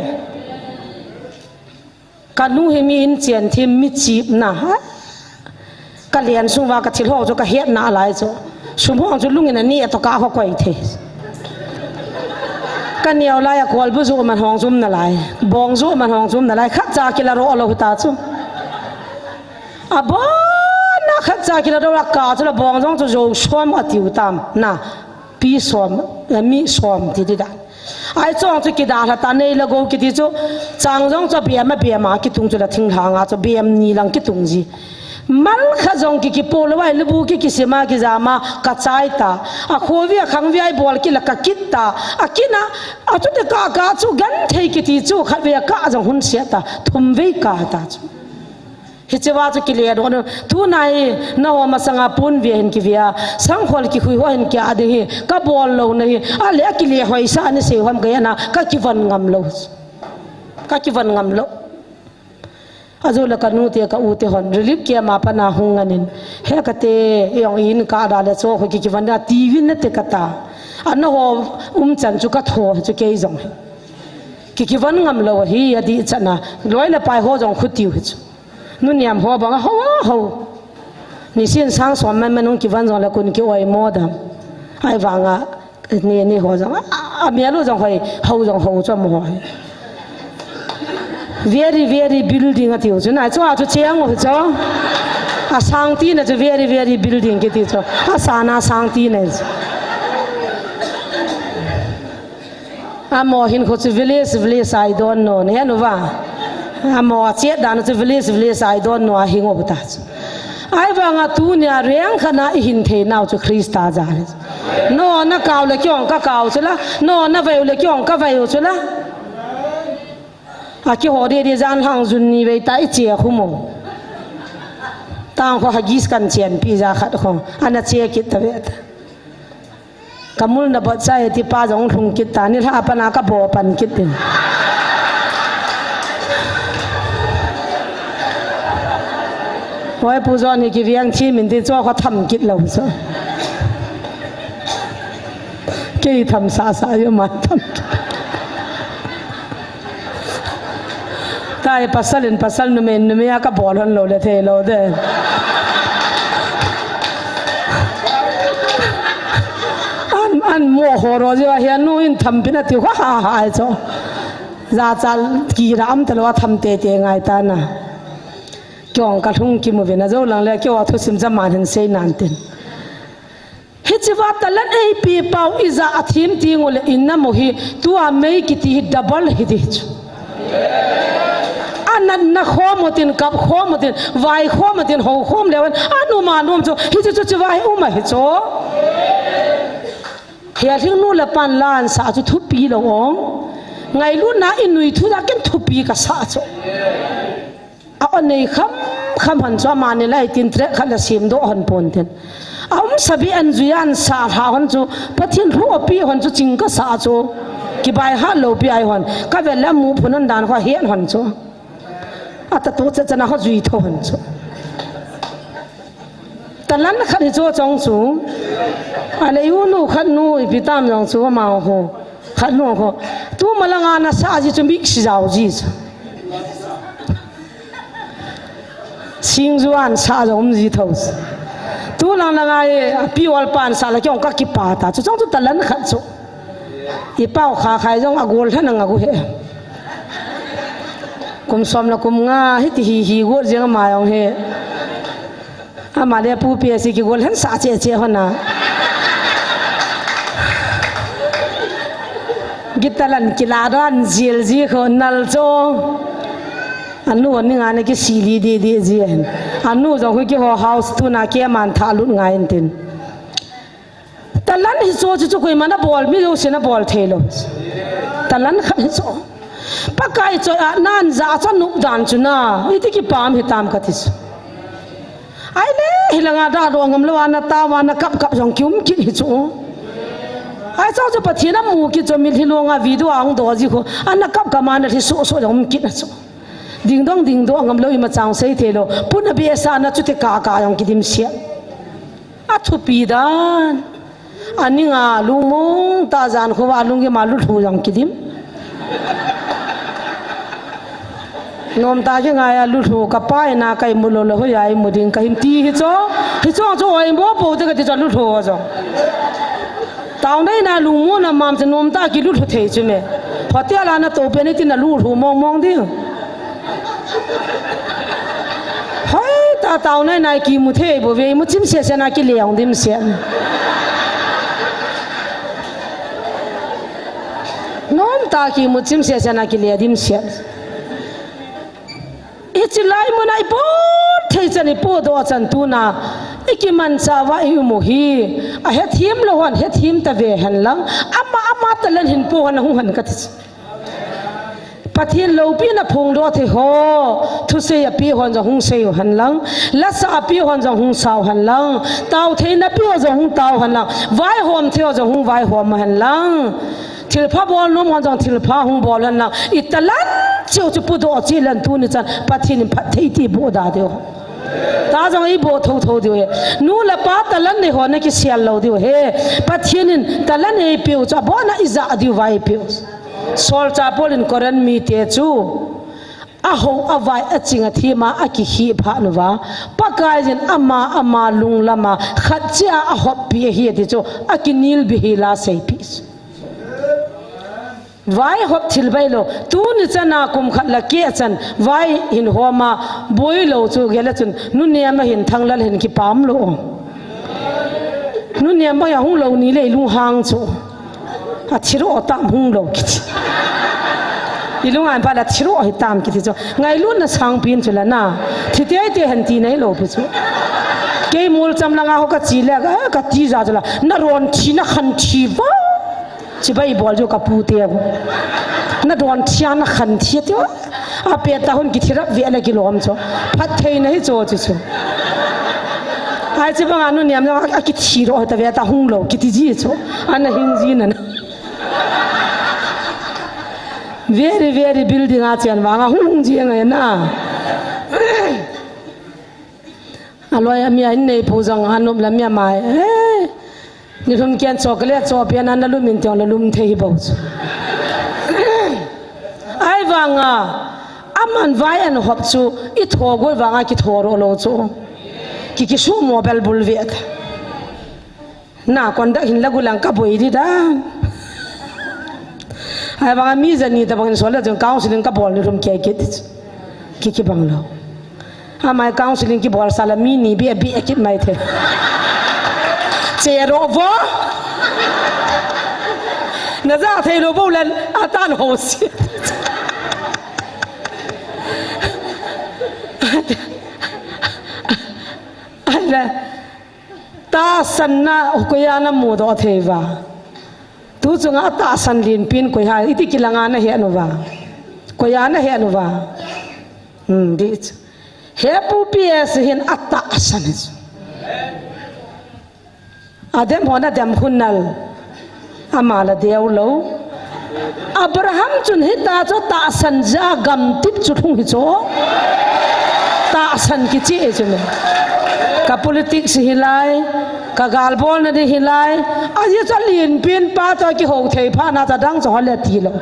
Ka nu hi mi in chen thim mi chip na ha. Ka lian sung va ka thil ho chu ka het na lai chu. Sum hong chu lungin a ni a to ka ho koi thei. Ka neo lai a kol bu zu man hong zum na lai. Bong zu man hong zum na lai. Khat cha ki la ro lo ta chu. A bon na khat cha ki la ro la ka chu la bong jong chu zo som a tiu tam na. Pi som, eh, mi som ti ti da. Ai chong chu ki da la ta nei la go ki ti chu. Chang jong chu bia ma bia ma ki tung chu la thing hang a chu bia ni lang ki tung ji. Mal kha jong ki ki po lo ai, lu bu ki ki sima ki jama ka chai ta. A khovi a khangvi ai bol ki la ka kit ta. A kina, a chu te ka ka chu gan thei ki ti chu khat ve ka jong hun sia ta. Thum ve ka ta chu. Hi che va chu ki le do no. Tu nai na ho ma sanga pun ve hin ki via. Sang khol ki khui ho hin ki a de hi. Ka bol lo na hi. A le ki le hoi sa ni se hom ka ya na. Ka ki van ngam lo. Ka ki van ngam lo. Ajo la ka nu te ka u te hon relief camp a pa na hung anin. He ka te yong in ka da le cho khu ki ki van da ti vin na te ka ta. Ana ho umchan chu ka tho chu kei jong hi. Ki, kivon ngam lou hi, adih chan a. Loi le pai ho jong khutiu hi chu. Nu niam ho bang a ho a ho. Nisin sang som man man hung kivon jong le kun ki oimo dam. Ahivang a, ni, ni ho jong a, a, a mial u jong hoi, ho jong ho chu amaho hi. Very, very building atiu chu. Nai chu a chu cheng u chu. A sang tina chu very, very building kiti chu. A sana sang tina chu. Amaho hinkho chu village, village, I don't know. Nahet uva? Amaho achet dan chu village, village, I don't know. Ahing u ta chu. Ahivang a tunia reng khat na ihin thei nau chu Christa jal hi. Nangho na kau le kei jong ka kau chu la. Nangho na vai u le kei jong ka vai u chu la. A kiho deh deh jan lhang jun ni vei ta iche khu mo. Tang kho Huggies kan chenpi ja khat kho. Ana che kit ta ve ta. Ka mul na bot chai ti pa jong lhung kit ta, nilhah a pat na ka bo pan kit in. Hoi Pu John hi kiveng thim in tin chu kho tham kit lou chu. Kei tham sasa yo ma tham. Tai pasal in pasal, numei in numei a ka bol hon lou le thei lou de. An, an mo ho ro jeh a hi anu in tham pin atiu ha ha ha chu. Jachal kira am talou a tham tete ngai ta na. Kei jong ka lhung kimu vin a jo lang le kei a thusim jaman hin sei nan tin. Hiche va talent eipe pau ija a thim teng u le in na mo hi, tua mei kiti hi double hi di chu. A natna khom u tin, kap khom u tin, vai khom u tin, ho khom leu hen, a num a num chu, hiche chu hiche va hi um ahi chu. Hia lhing nu le pan la an sa chu thupi lou ong. Ngailutna i nui thu ja ken thupi ka sa chu. A o nei kham kham hon chu amani lai tin track khat la sem doh hon pon tin. A um sabi an jui an sa lha hon chu Pathen thu api hon chu ching ka sa chu. Kibai hat lou pi ai hon. Ka vel le mu phun hon dan kho hian hon chu. A ta tu cha chana kho jui tho hon chu. Talent khat hi chu chong chu. A le u nu khat nu ipi tam jong chu amau ho. Khat nu ho. Tu malanga na sa ji chu mix jao ji chu. Singjuan sa jong um ji tho. Tu lang lang ai, pi ol pan sa la kei jong ka kipa ta. Chu chong chu talent khat chu. I pau kha khai jong a gol than ang a gu he. Kum som la kum nga, hiti hi hi gu jeng ma jong he. Ama le pu pi si ki gol hen sa che che hon a. Guitar lan kila don jil ji kho nal cho. Anu ani nga ne ki sili di di ji hen. Anu jong hu ki ho house tu na ke man tha lut ngai in tin. Talent hi chu chu koima na bol mi lo se na bol thei lou. Talent khat hi chu. Pakai choi a nan ja cha nup dan chu na. Iti kipam hi tam ka ti chu. Ai le, hilanga da do ngam lou, ana tao, ana kap kap jong ki um kit hi chu. Ai chu chu Pathen a mu kit chu, mitlhi longa video a hung do ji khu, ana kap kap ma na thi so so jong um kit na chu. Ding dong ding do ngam lou, ima chang sei thei lou. Pun a be sa na chu te ka ka jong ki dim sia. A thupi dan. Ani nga lungmong ta jan kho va lungki ma luthu jong kidim. Nom ta ki ngai a luthu ka pa ina kai mu lou le hoi ai mu ding ka him ti hi cho. Hi cho cho oi mo po te ka ti cho luthu cho. Tau nei na lungmong na mam che nom ta ki luthu thei chu me. Hotel a na to pe ni ti na luthu mong mong ding. Hoi, ta tau nai nai ki mu thei bo ve, mu chim sia sia na ki le ong dim sia. Nom ta ki mu chim sia sia na ki le dim sia. I chi lai mu nai po thei chan i po do chan tu na. I ki man cha va i mu hi. A he thim lo hon, he thim ta ve hen lang. Ama, ama ta len hin po hon, hung hon ka ti. Pathen loupina phongdoh thei ho, thusei api hon jong hung sei u hen lang, lasa api hon jong hung sa u hen lang, tao theina pi ho jong hung tao hen lang, vaihom thei ho jong hung vaihom hen lang, thilpha bol nom hon jong thilpha hung bol hen lang, i talent cheu chu pudoh cheh leng tuni chan Pathen in phatthei ti boh da diu. Ta jong eiboh thotho diu ahi. Nu le pa talent nei ho nakisel lou diu ahi. Pathen in talent eipeu chu abona ijah diu va eipeu. Solchah Paul in Corinth mite chu ahou, avai, aching, athim a akikhih phat uva, Pakaiyin ama ama lunglam a khat cheh a ahoppi ahi ati chu akinelbih hel a seipeh. Vaihop thil bailou. Tuni chan a kum khat le keh chan vai hin hom a boilou chu gel a chun, Nu Niam a hin Thanglal hin kipah umlou. Nu Niam a hung lou ni le lunghang chu. Athi roh tam hung lou kiti. Ilung a hin phat le thi roh hitam kiti chu. Ngailutna sangpi in chu la na. Thi teitei hen tina hilou pi chu. Kei Molcham langa ho kache le, eh, katija chu la. Nadon thi nakhan thi va. Chibai bol chu kapu teu. Nadon thi a nakhan thi teu. Apet tah un kithi rap ve le kilom chu. Phattheina hi chu chu chu. Ai, chibang a Nu Niam a, akithi roh ta ve ta hung lou kiti ji chu. Ana hing ji na na. Very, very building a chen vang a hung ji ngai na. Aloi a mi a in neipu jong anop la mi a mai. Eh, nilhum ken chocolate cho pian an la lum in tiang la lum thei hi bou chu. Ai vang a, aman vai an hop chu, i tho gol vang a kitho roh lou chu. Ki, kisumo bel bul ve ta. Na, conduct hin la gulang kaboi di dan. Ai vang a mi jani tabang in sol le chun counseling kabol nilhum kei kit. Ki, kibang lou. Amai counseling kibol sa la mi ni bia bia kit mai the. Che roh vo. Naja thei lou bou le atan ho si. Ai le. Tahsanna koi a namu doh thei uva. Tu chunga tahsan lenpi in koi ham, iti kilang a nahet uva. Koi a nahet uva. Hmm, di chu. Hepu P S hin atahsan hi chu. Adem hon adem khun nal. Ama la deu lou. Abraham chun hita chu tahsan jeh a gamtip chu lhung hi chu. Tahsan kiche chu me. Ka politics hi lai, ka galbolna di hi lai. Ajeh chu lenpi in pa toh kihou thei phat na chu adang chu hol le ti lou.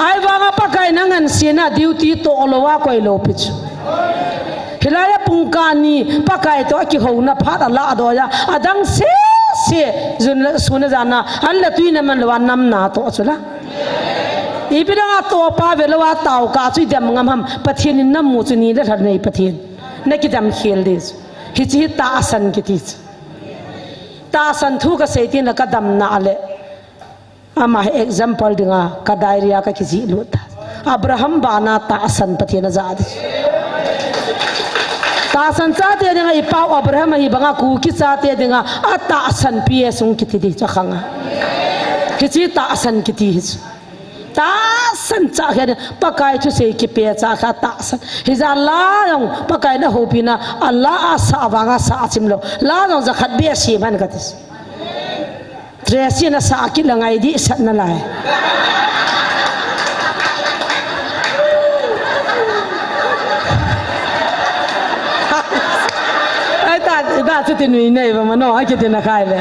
Ai vang a Pakai in angansena duty toh lou a koi lou pi chu. Hilai a pungkah ni Pakai toh akihouna phat a ladoh a, adang sese, jun le sun le jan a, an le tui na man lou a nam natoh chu la. Ipi dang a topa ve lou a taokah chu i dem ngam ham, Pathen in namu chu ni le lha nei Pathen. Nakidam khel di chu. Hiche hi tahsan kiti chu. Tahsan thu kasei tin la kadam na le. Ama hi example dinga ka diary a kakijih lut ta. Abraham bana tahsan Pathen aja di. Tahsan chate dinga i pau Abraham ahi banga Kuki chate dinga atahsan P S hung kiti di chu khang a. Hiche tahsan kiti hi chu. Tahsan cha khe Pakai thusei kipe cha kha tahsan. Hijeh a la jong Pakai in ahoupina a la asah vanga sah achim lou. La jong jakhat beh sem hen kati. Tracy in asah kit le ngai dehset nalai. Ai ta, ta chuti nui nei va mano, akiti na khai le.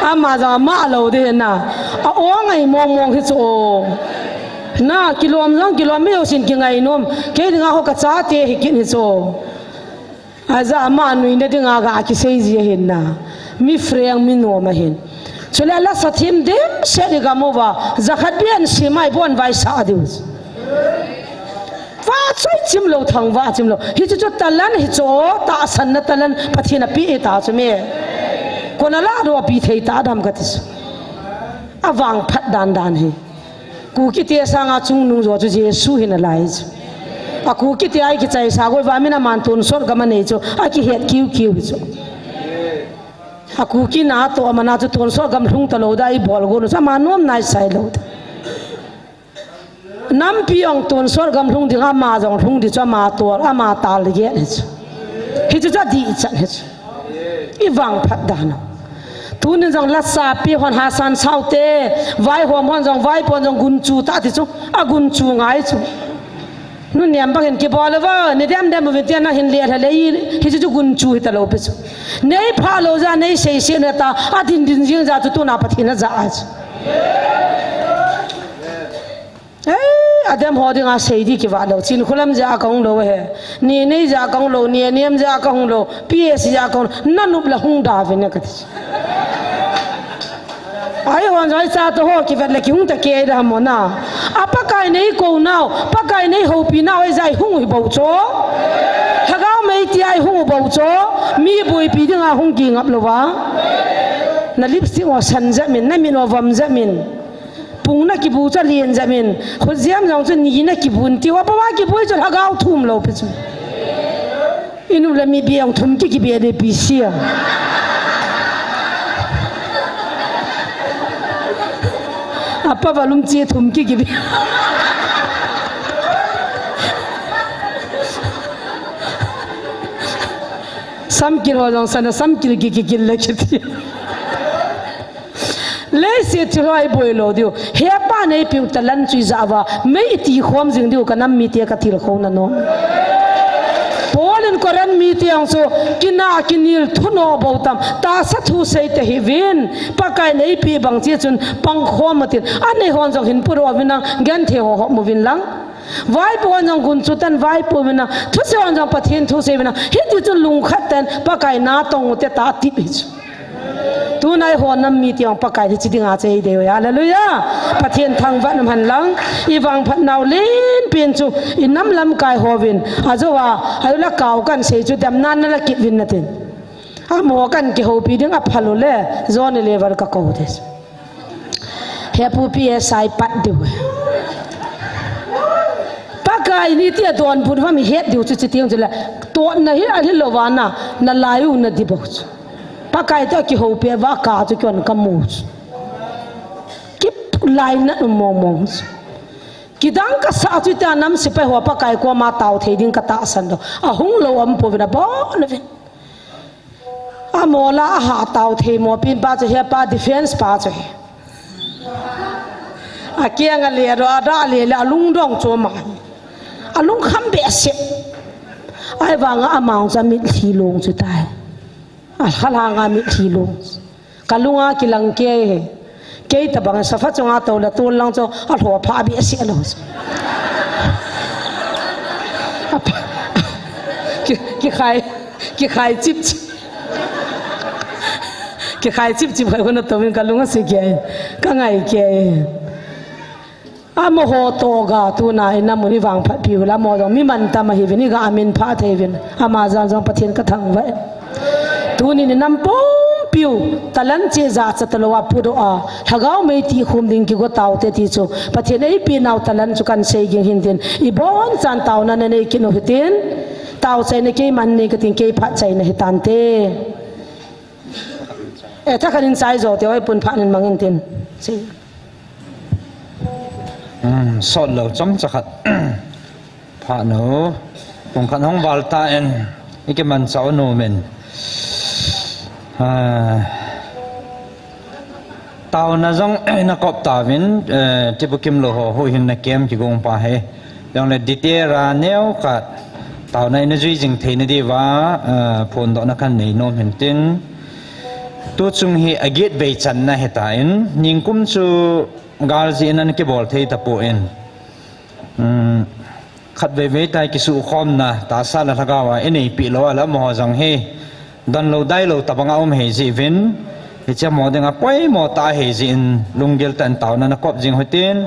Ama jong ama lou di na. A-ong ngai mong mong hi chu. Na, kilom jong kilom, mi jousen kingai nom. Kei dinga ho kachate hi kit hi chu. Aja ama nuina dinga ga kisei ji ahin na. Mi frank, mi nom ahin. Chule la sa thim dimset i gam uva. Jakhat beh sem a ibon vai sa diu. Vachoi chim lou, thangvah chim lou. Hichu chu talent hi chu, tahsanna talent Pathen in apeh ta chu me. Koi in aladoh a peh thei ta dem kati chu. Avangphat dan dan hi. Kukite sanga chungnung jo chu Jesu hi nalai chu. A Kukite a ikichaisa goi va min aman tonsot gam anei chu akihet kiu kiu hi chu. A Kuki na toh amana chu tonsot gam lhung talou da ibol gon chu ama nom nai sai lou da. Nampi jong tonsot gam lhung ding ama jong lhung di chu ama tol, ama tal di gen hi chu. Hichu chu adih chan hi chu. Ivangphat dan u. Tunin jong lasapi hon hasan saute, vaihom hon jong, vaipo hon jong gunchu ta ti chu, agunchu ngai chu. Nunnem bang hin kibol uva, nei dem dem uvin tia nang hin lelha lei, hichu chu gunchu hita lou pi chu. Nei phalou jeh a, nei seise na ta, adin din jing jeh a chu tuna Pathen in ajah a chu. Ei, adem ho dinga sei di kivah lou. Chinkholam jeh a kahung lou ahi. Nenei jeh a kahung lou, Nenem jeh a kahung lou, P S jeh a kahung lou. Nanop le hung da uvin kati. Eihon jong icha toh ho kivet le kihung ta kei da mo na. A Pakai in eikou nau, Pakai in eihoupi nau, ei jeh a ihung u hi bou chu. Lhagao mei tia ihung u bou chu. Mi boipi dinga hung kingap louva. Na lipstick ho san jep in, na mit ho vom jep in. Pung na kibu chu alen jep in, khutjem jong chu ni na kibun tiu, apa va kibu chu lhagao thum lou pi chu. Inu le mi beng thum ki kibe de pi sia. Apa va lum chi thum ki kibe. Samkil ho jong sana samkil ki kikil le kiti. Leiset thil ho iboi lou diu. Hepa neipiu talent chu ijah uva, mei iti khom jing diu ka nam mite ka tilkhou na nom. Paul in Corinth mite ang chu, kina kinel thuno bou tam, tahsa thu sei te hih uvin, Pakai in eipe bang cheh chun pang khom utin, anei hon jong hin puro uvin lang, genthei ho hop uvin lang. Vaipo hon jong gunchu tan vaipo uvin lang, thuse hon jong Pathen thu sei uvin lang, hiti chun lungkhat tah in Pakai na tong ute ta tip hi chu. Tuna eiho nam mite ang Pakai in hiche dinga chei dei uve. Hallelujah. Pathen thangvah in um hen lang. I vangphat nau lenpen chu i nam lamkai hovin. Ajou a, ajouleh kau kan sei chu dem nan na la kit uvin natin. Amaho kan kihoupi ding aphal uleh, Johnny Lever ka kou te. He pu P S I pat diu. Pakai in iti adonbut uvam ihet diu chu, chuteng chule. Totna hi ahilou vana, nalai u nadi bou chu. Pakai toh kihoupi uva ka chu kihon kamu chu. Kilainat um mong mong chu. Kidang kasah chu tia nam sepai ho Pakai koma tao thei ding katahsan doh. Ahung lou um pouvin abon uvin. Amaho la aha tao thei mo pen pa chu hepa defense pa chu hi. Akeng ale doh, ada ale le alungdong chu ma hi. Alungkham behseh. Ahivanga amang chu amitlhi long chu tai. Alhalanga mitlhi long. Kalunga kilang kei hi. Kei tabang sofa chunga toule tol lang chu alho pha behseh lou chu. Apa, ki, kikhai, kikhai chip chip. Kikhai chip chip khai khun atouvin kalung ase kei. Kangai kei. Amaho toh ga tuna i nam u hi vangphat piu la mo jong mi mantam ahiuvin i ga min pha thei uvin. Ama jal jong Pathen ka thangvah e. Tunin i nam pumpiu talent cheh jachat talou a pudoh a, lhagao mei tihkhum ding kigo taute ti chu Pathen eipe nau talent chu kan sei ging hintin, i bonchan taona nanei kit u hitin, taochaina keiman nei katin, kei phatchaina hitante. Eh, thakhat in chai jo te, oi pun phat in mangin tin. Sei. Hmm, sot lou chomcha khat. Phat nu. Pung khat hung val ta in. I kimanchah u nom in. Ah. Taona jong na kop tauvin, eh, Tibukim lou ho huhhingna kem kigong pa hi. Jongle detail a neo khat taona ina jui jing theina diuva, eh, phondohna kan nei nom hintin. Tuchung hi aget vei channa hitan, ningkum chu gal jeh in ana kibol thei tapon. Um, khatvei vei tai kisukhomna, tahsa le lhagao a inei peh lou a le amaho jong hi donlou dailou tabang a um ahi jeh uvin, hiche amaho dinga poimo tah ahi jeh in lunggil tah in taona na kop jing u hitin,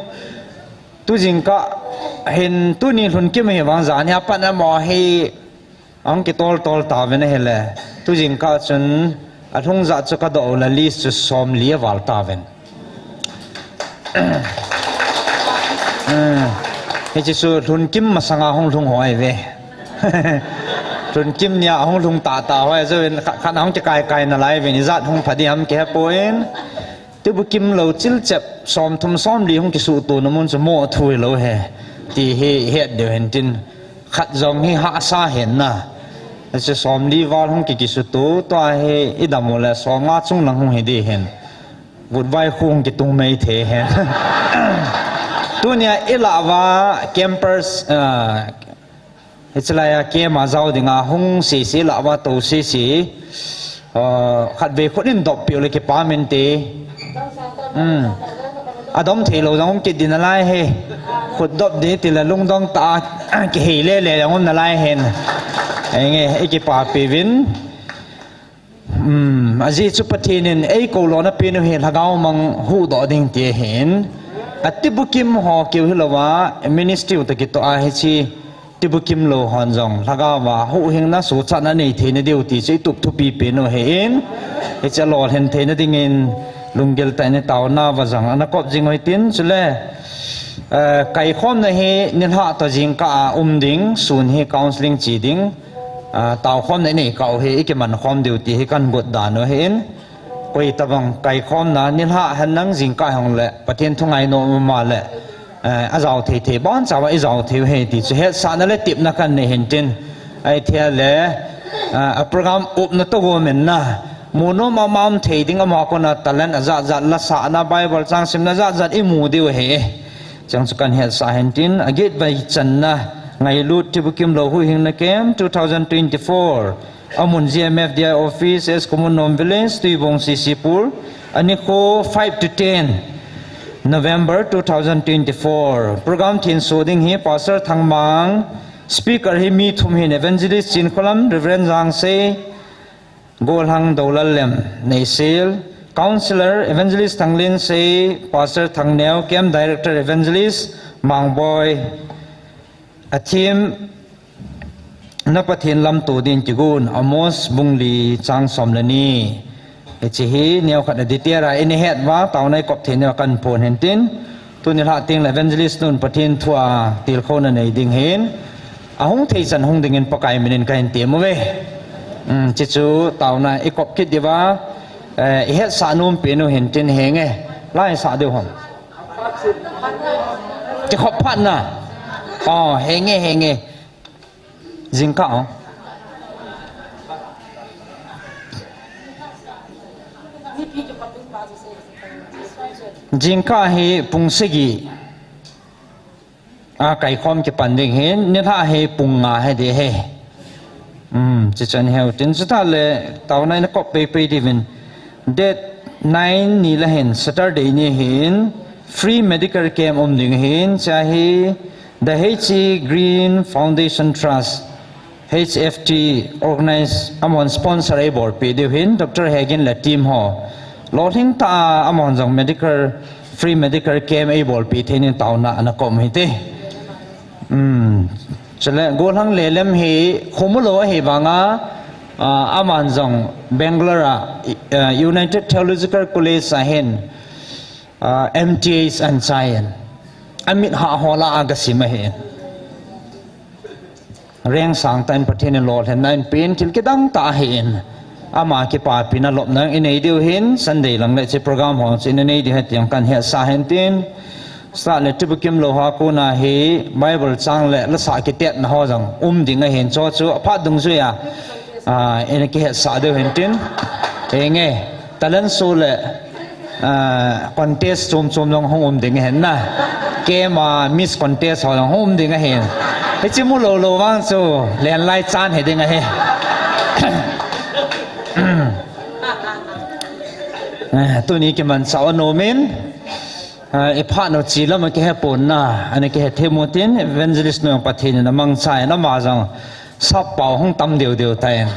tu jingkah hin tuni lhunkim hi vang jan hi apat amaho hi ahung kitol tol tauvin ahile, tu jingkah chun alhung jat chu kadoh u le list chu somli aval tauvin. Eh, hiche chu lhunkim masanga hung lhung ho ahi ve. Lhunkim nia hung lhung tah tah ho ahi jouvin khat khat ahung kikai kai nalai uvin ijat hung pha ding ham kihe pon. Tibukim lou chilchep somthum somli hung kisuhto na mun chu mo thu hilou he. Ti hi het diu hintin khat jong hi hahsa hen na. Hiche somli val hung kikisutu, tua hi idam u le somnga chung lang hung hi di hin. Goodbye hung kitung mei thei hin. Tunia ilah uva campers, ah, hiche laia camp a jao dinga hung sese lah uva tou sese. Ah, khatvei khut in dop piu le kipa min te. Hmm. Adom thei lou jong um kit ding nalai hi. Khut dop di ti le lungdong tah a kihei lele jong um nalai hin. Henge, ikipapi uvin. Hmm, ajeh chu Pathen in eikou lona pen u hi lhagao mang huhdoh ding ti ahin. Atibukim ho keu hilouva, ministry u toh kitoh a hiche tibukim lou hon jong lhagao va huhhingna suhchatna nei theina diu ti chu itup thupi pen u ahin. Hiche alolhin theina dingin lunggil tah in taona va jong ana kop jing u hitin chule, eh, kaikhomna hi nilhah toh jingkah a um ding, sun hi counselling che ding, ah, taokhomna inei kah u hi ikiman khom diu ti hi kahin got dan u ahin. Koi tabang kaikhomna nilhah hen lang jingkah hung le Pathen thu ngainom um a le, eh, ajao thei thei bonchauva ijao thei u ahi ti chu hetsahna le tepna kahin nei hin tin. Ahithei le, eh, a program upna toh gom in na. Munom ama um thei ding ama kona talent ajat jat lasahna Bible chang simna jat jat imu diu ahi. Chang chu kahin hetsah hin tin, agivet vai channa, ngailut tibukim lou huhhingna camp two thousand twenty-four. Amun G M F D I office, S Khumulnom village, Tuibong C C Pur, anikho five to ten November two thousand twenty-four. Program thenso ding hi Pastor Thangmang, speaker hi mi thum hin Evangelist Chinkholam, Reverend Jangsei, Golhang Dolalem, Neisel, Counselor Evangelist Thanglinsei, Pastor Thangneo, Camp Director Evangelist Mangboi, a theme na Pathen lamto din kigon, Amos bung li chang som le ni. Hiche hi neokhat a detail a ina het uva, taona ikop thei neo kahin phon hin tin. Tuni lhah teng le evangelist nun Pathen thu a tilkhouna nei ding hin. Ahung thei chan hung dingin Pakai minin kahin tem uve. Um, hiche chu taona ikop kit diuva, eh, ihetsah nom pen u hin tin henge. Lai sah diu ham. Kikhop phatna. Oh, henge, henge. Jingkah o. Jingkah hi pung sagi a kaikhom kipan ding hin, nilhah hi pung nga hi ding ahi. Um, chuche chu ahi u tin, chutah le taona ina kop pei pei diuvin. Date nine ni le hin Saturday ni hin free medical camp um ding ahin, hiche hi the H E Green Foundation Trust, H F T organize, amahon sponsor eibolpeh diu hin, Doctor Hegin le team ho. Lolhing tah a amahon jong medical, free medical camp eibolpeh thei in taona ana kop u hite. Um, chule Golhang Lelem hi khomu lou ahi vanga, ah, aman jong Bangalore a, ah, United Theological College a hin, ah, M T H ahin chai in. Amit hahol a aga sim ahi. Reng sang tah in Pathen in lolhinna eipen thil kidang tah ahin. Ama kipapina lopna inei diu hin, Sunday lang le hiche program ho chu ina nei diu ahi ti jong kahin hetsah hin tin. Sa le tibukim lou ho a kona hi Bible chang le lasah kitetna ho jong um ding ahin, chuche chu aphat dungjui a, ah, ina kihetsah diu hin tin. Henge, talent show le, ah, contest chom chom jong hung um ding ahin na. Camp a Miss Contest ho jong hung um ding ahin. Hiche mu lou lou vang chu lenlai chan hi ding ahi. Ah, tuni kimanchah u anom in. Ah, iphat nau chi lam a kihe pon na, ana kihe thei mu tin, evangelist nu jong Pathen in amangcha in ama jong sap pao hung tam deu deu tan.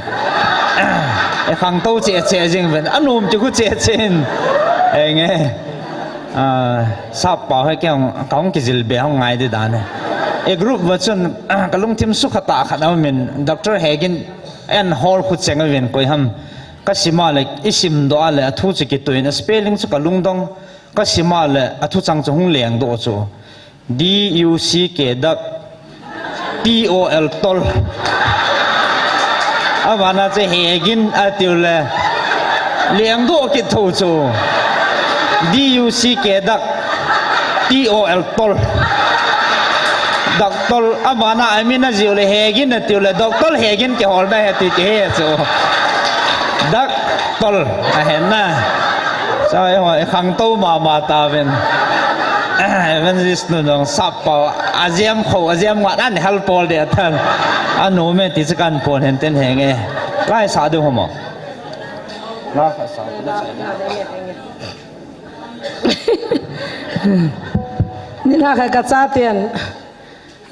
Ikhangtou cheh cheh jing uvin, anom ti khu cheh cheh in. Henge. Ah, sap pao hi kei jong, kahung kijil be hung ngai di dan e. I group uva chun, ah, kalungthim sukha tah khat aumin, Doctor Hegin eihin hol khu cheng uvin koi ham. Kasim a le, isim doh a le, athu chu kitoh in, a spelling chu kalungdong. Kasim a le, athu chang chu hung lengdoh chu. D U C K duck, T O L tol. Abana chu Hegin atiu le, lengdoh kit thou chu. D U C K duck, T O L tol. Doctor, amana, amin ajiu le Hegin atiu le, Doctor Hegin kihol na he ti kihe chu. Doctor, ahen na. Sa e ho, e khangtou mama tauvin. Evangelist nu jong sap pau, ajiam kho, ajiam ngat an hal pol de atan. Anu me ti chu kan pon hen ten henge. Lai sa diu homo. Lai sa. Ni na kha ka cha ten.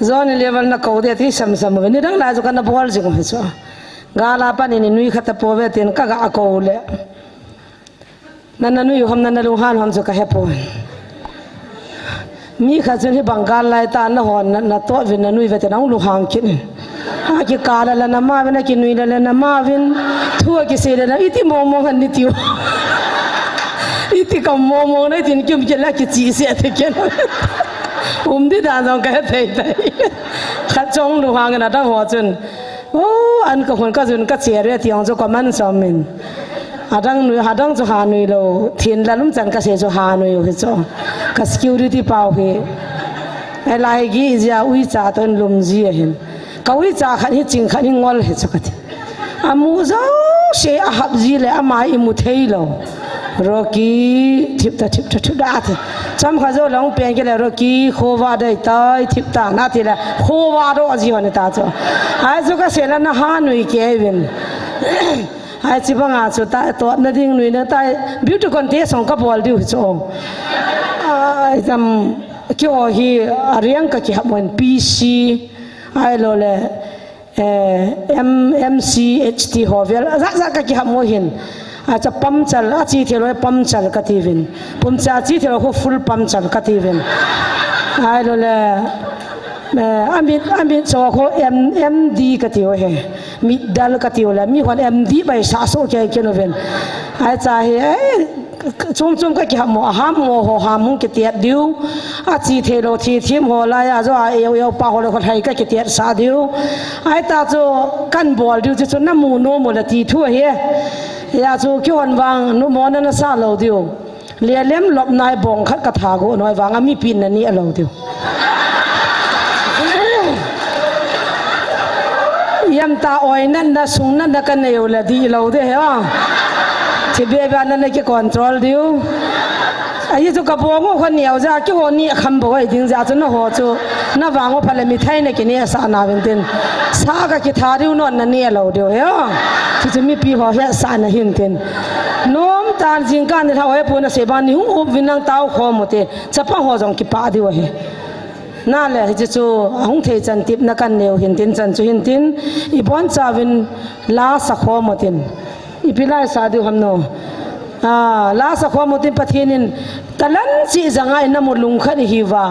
Johnny level na kou de ti sam sam ve. Ni dang lai chu kana bol jing ve chu. Gala pa ni ni nui khat a po ve tin ka ga kou le. Na na nui hom na na lunghang hom chu ka he pon. Mi khat chun hi bang gal lai ta na hon na, na tot vin na nui ve tin ang lunghang kin. A ki ka la la na ma vin a ki nui la la na ma vin. Thu a ki se la na iti mong mong han ni tiu. Iti ka mong mong na itin kim ki la ki chi se te ken. Um di dan jong ka he thei thei. Khat chong lunghang na dang ho chun. Oh, an ka hun ka jun ka che re ti ong chu ka man som min. Adang nui, adang chu ha nui lo. Thin la lum chan ka se chu ha nui u hi chu. Ka security pau hi. Ai lai gi ja ui cha ton lum ji a hin. Ka ui cha khat hi ching khat hi ngol hi chu ka ti. Amu jo se a hap ji le ama i mu thei lo. Rocky, thip ta, thip ta, thip ta, ati. Cham kha jo long pen ke le, Rocky, khova dai tai, thip ta, na ti le, khova do ji hon ta chu. Ai chu ka se la na ha nui ke vin. Ai chi banga chu ta, to na ding nui na ta, beauty contest song ka bol diu chu. Ai jam, ki o hi, a riang ka ki hap mon P C, ai lo le, Eh, M, M C H T ho vel, a zat zat ka ki ham mo hin. A cha pam chal, a chi thelo pam chal ka ti vin. Pum cha chi thelo ho full pam chal ka ti vin. Ai lo le, eh, a mit, a mit so ho M, M D ka ti ho he. Mit dal ka ti ho le, mi hon M D bai sa so ke ke no vin. Ai cha he, eh, Chum chum ka ki ham mo, a ham mo ho ham hung ki tiat diu. A chi thei lo thi thim ho lai a jo a eu eu pa ho le ho hai ka ki tiat sa diu. Ai ta chu kan bol diu chu chu na mu no mo le ti thu a hi. Ya chu ki hon vang nu mo na na sa lo diu. Le lem lop nai bong khat ka tha go noi vang a mi pin na ni a lo diu. Yam ta oi nan na sung nan na ka neu la di lo de he a. Thi be ba nan na ki control diu. A hi chu ka bong ho neo ja ki ho ni kham bo ai ding ja chu na ho chu na vang ho pha le mi thai na ki ne sa na vin tin. Sa ka ki tha diu non na ne lo diu he a. Chu chu mi pi ho he sa na hin tin. Nom tan jing ka ni tha oi pu na se ba ni hung up vin nang tau kho mo te. Chapa ho jong ki pa diu he. Na le, hichi chu, a hung thei chan tip na kan neu hin tin chan chu hin tin, i bon chauvin la sa khom u tin. I pi lai sa diu ham no. A, la sa khom u tin Pathen in, talan chi janga in na mu lung khat i hi va.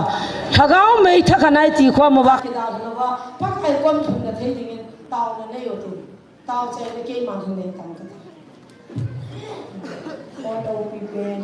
Lhagao mei tha khanai ti khom u va. Kida na va, Pakai kom thum na thei ding in, tau na nei u tin. Tau chai na kei ma hin nei tam ka ta. Ko to pi pen.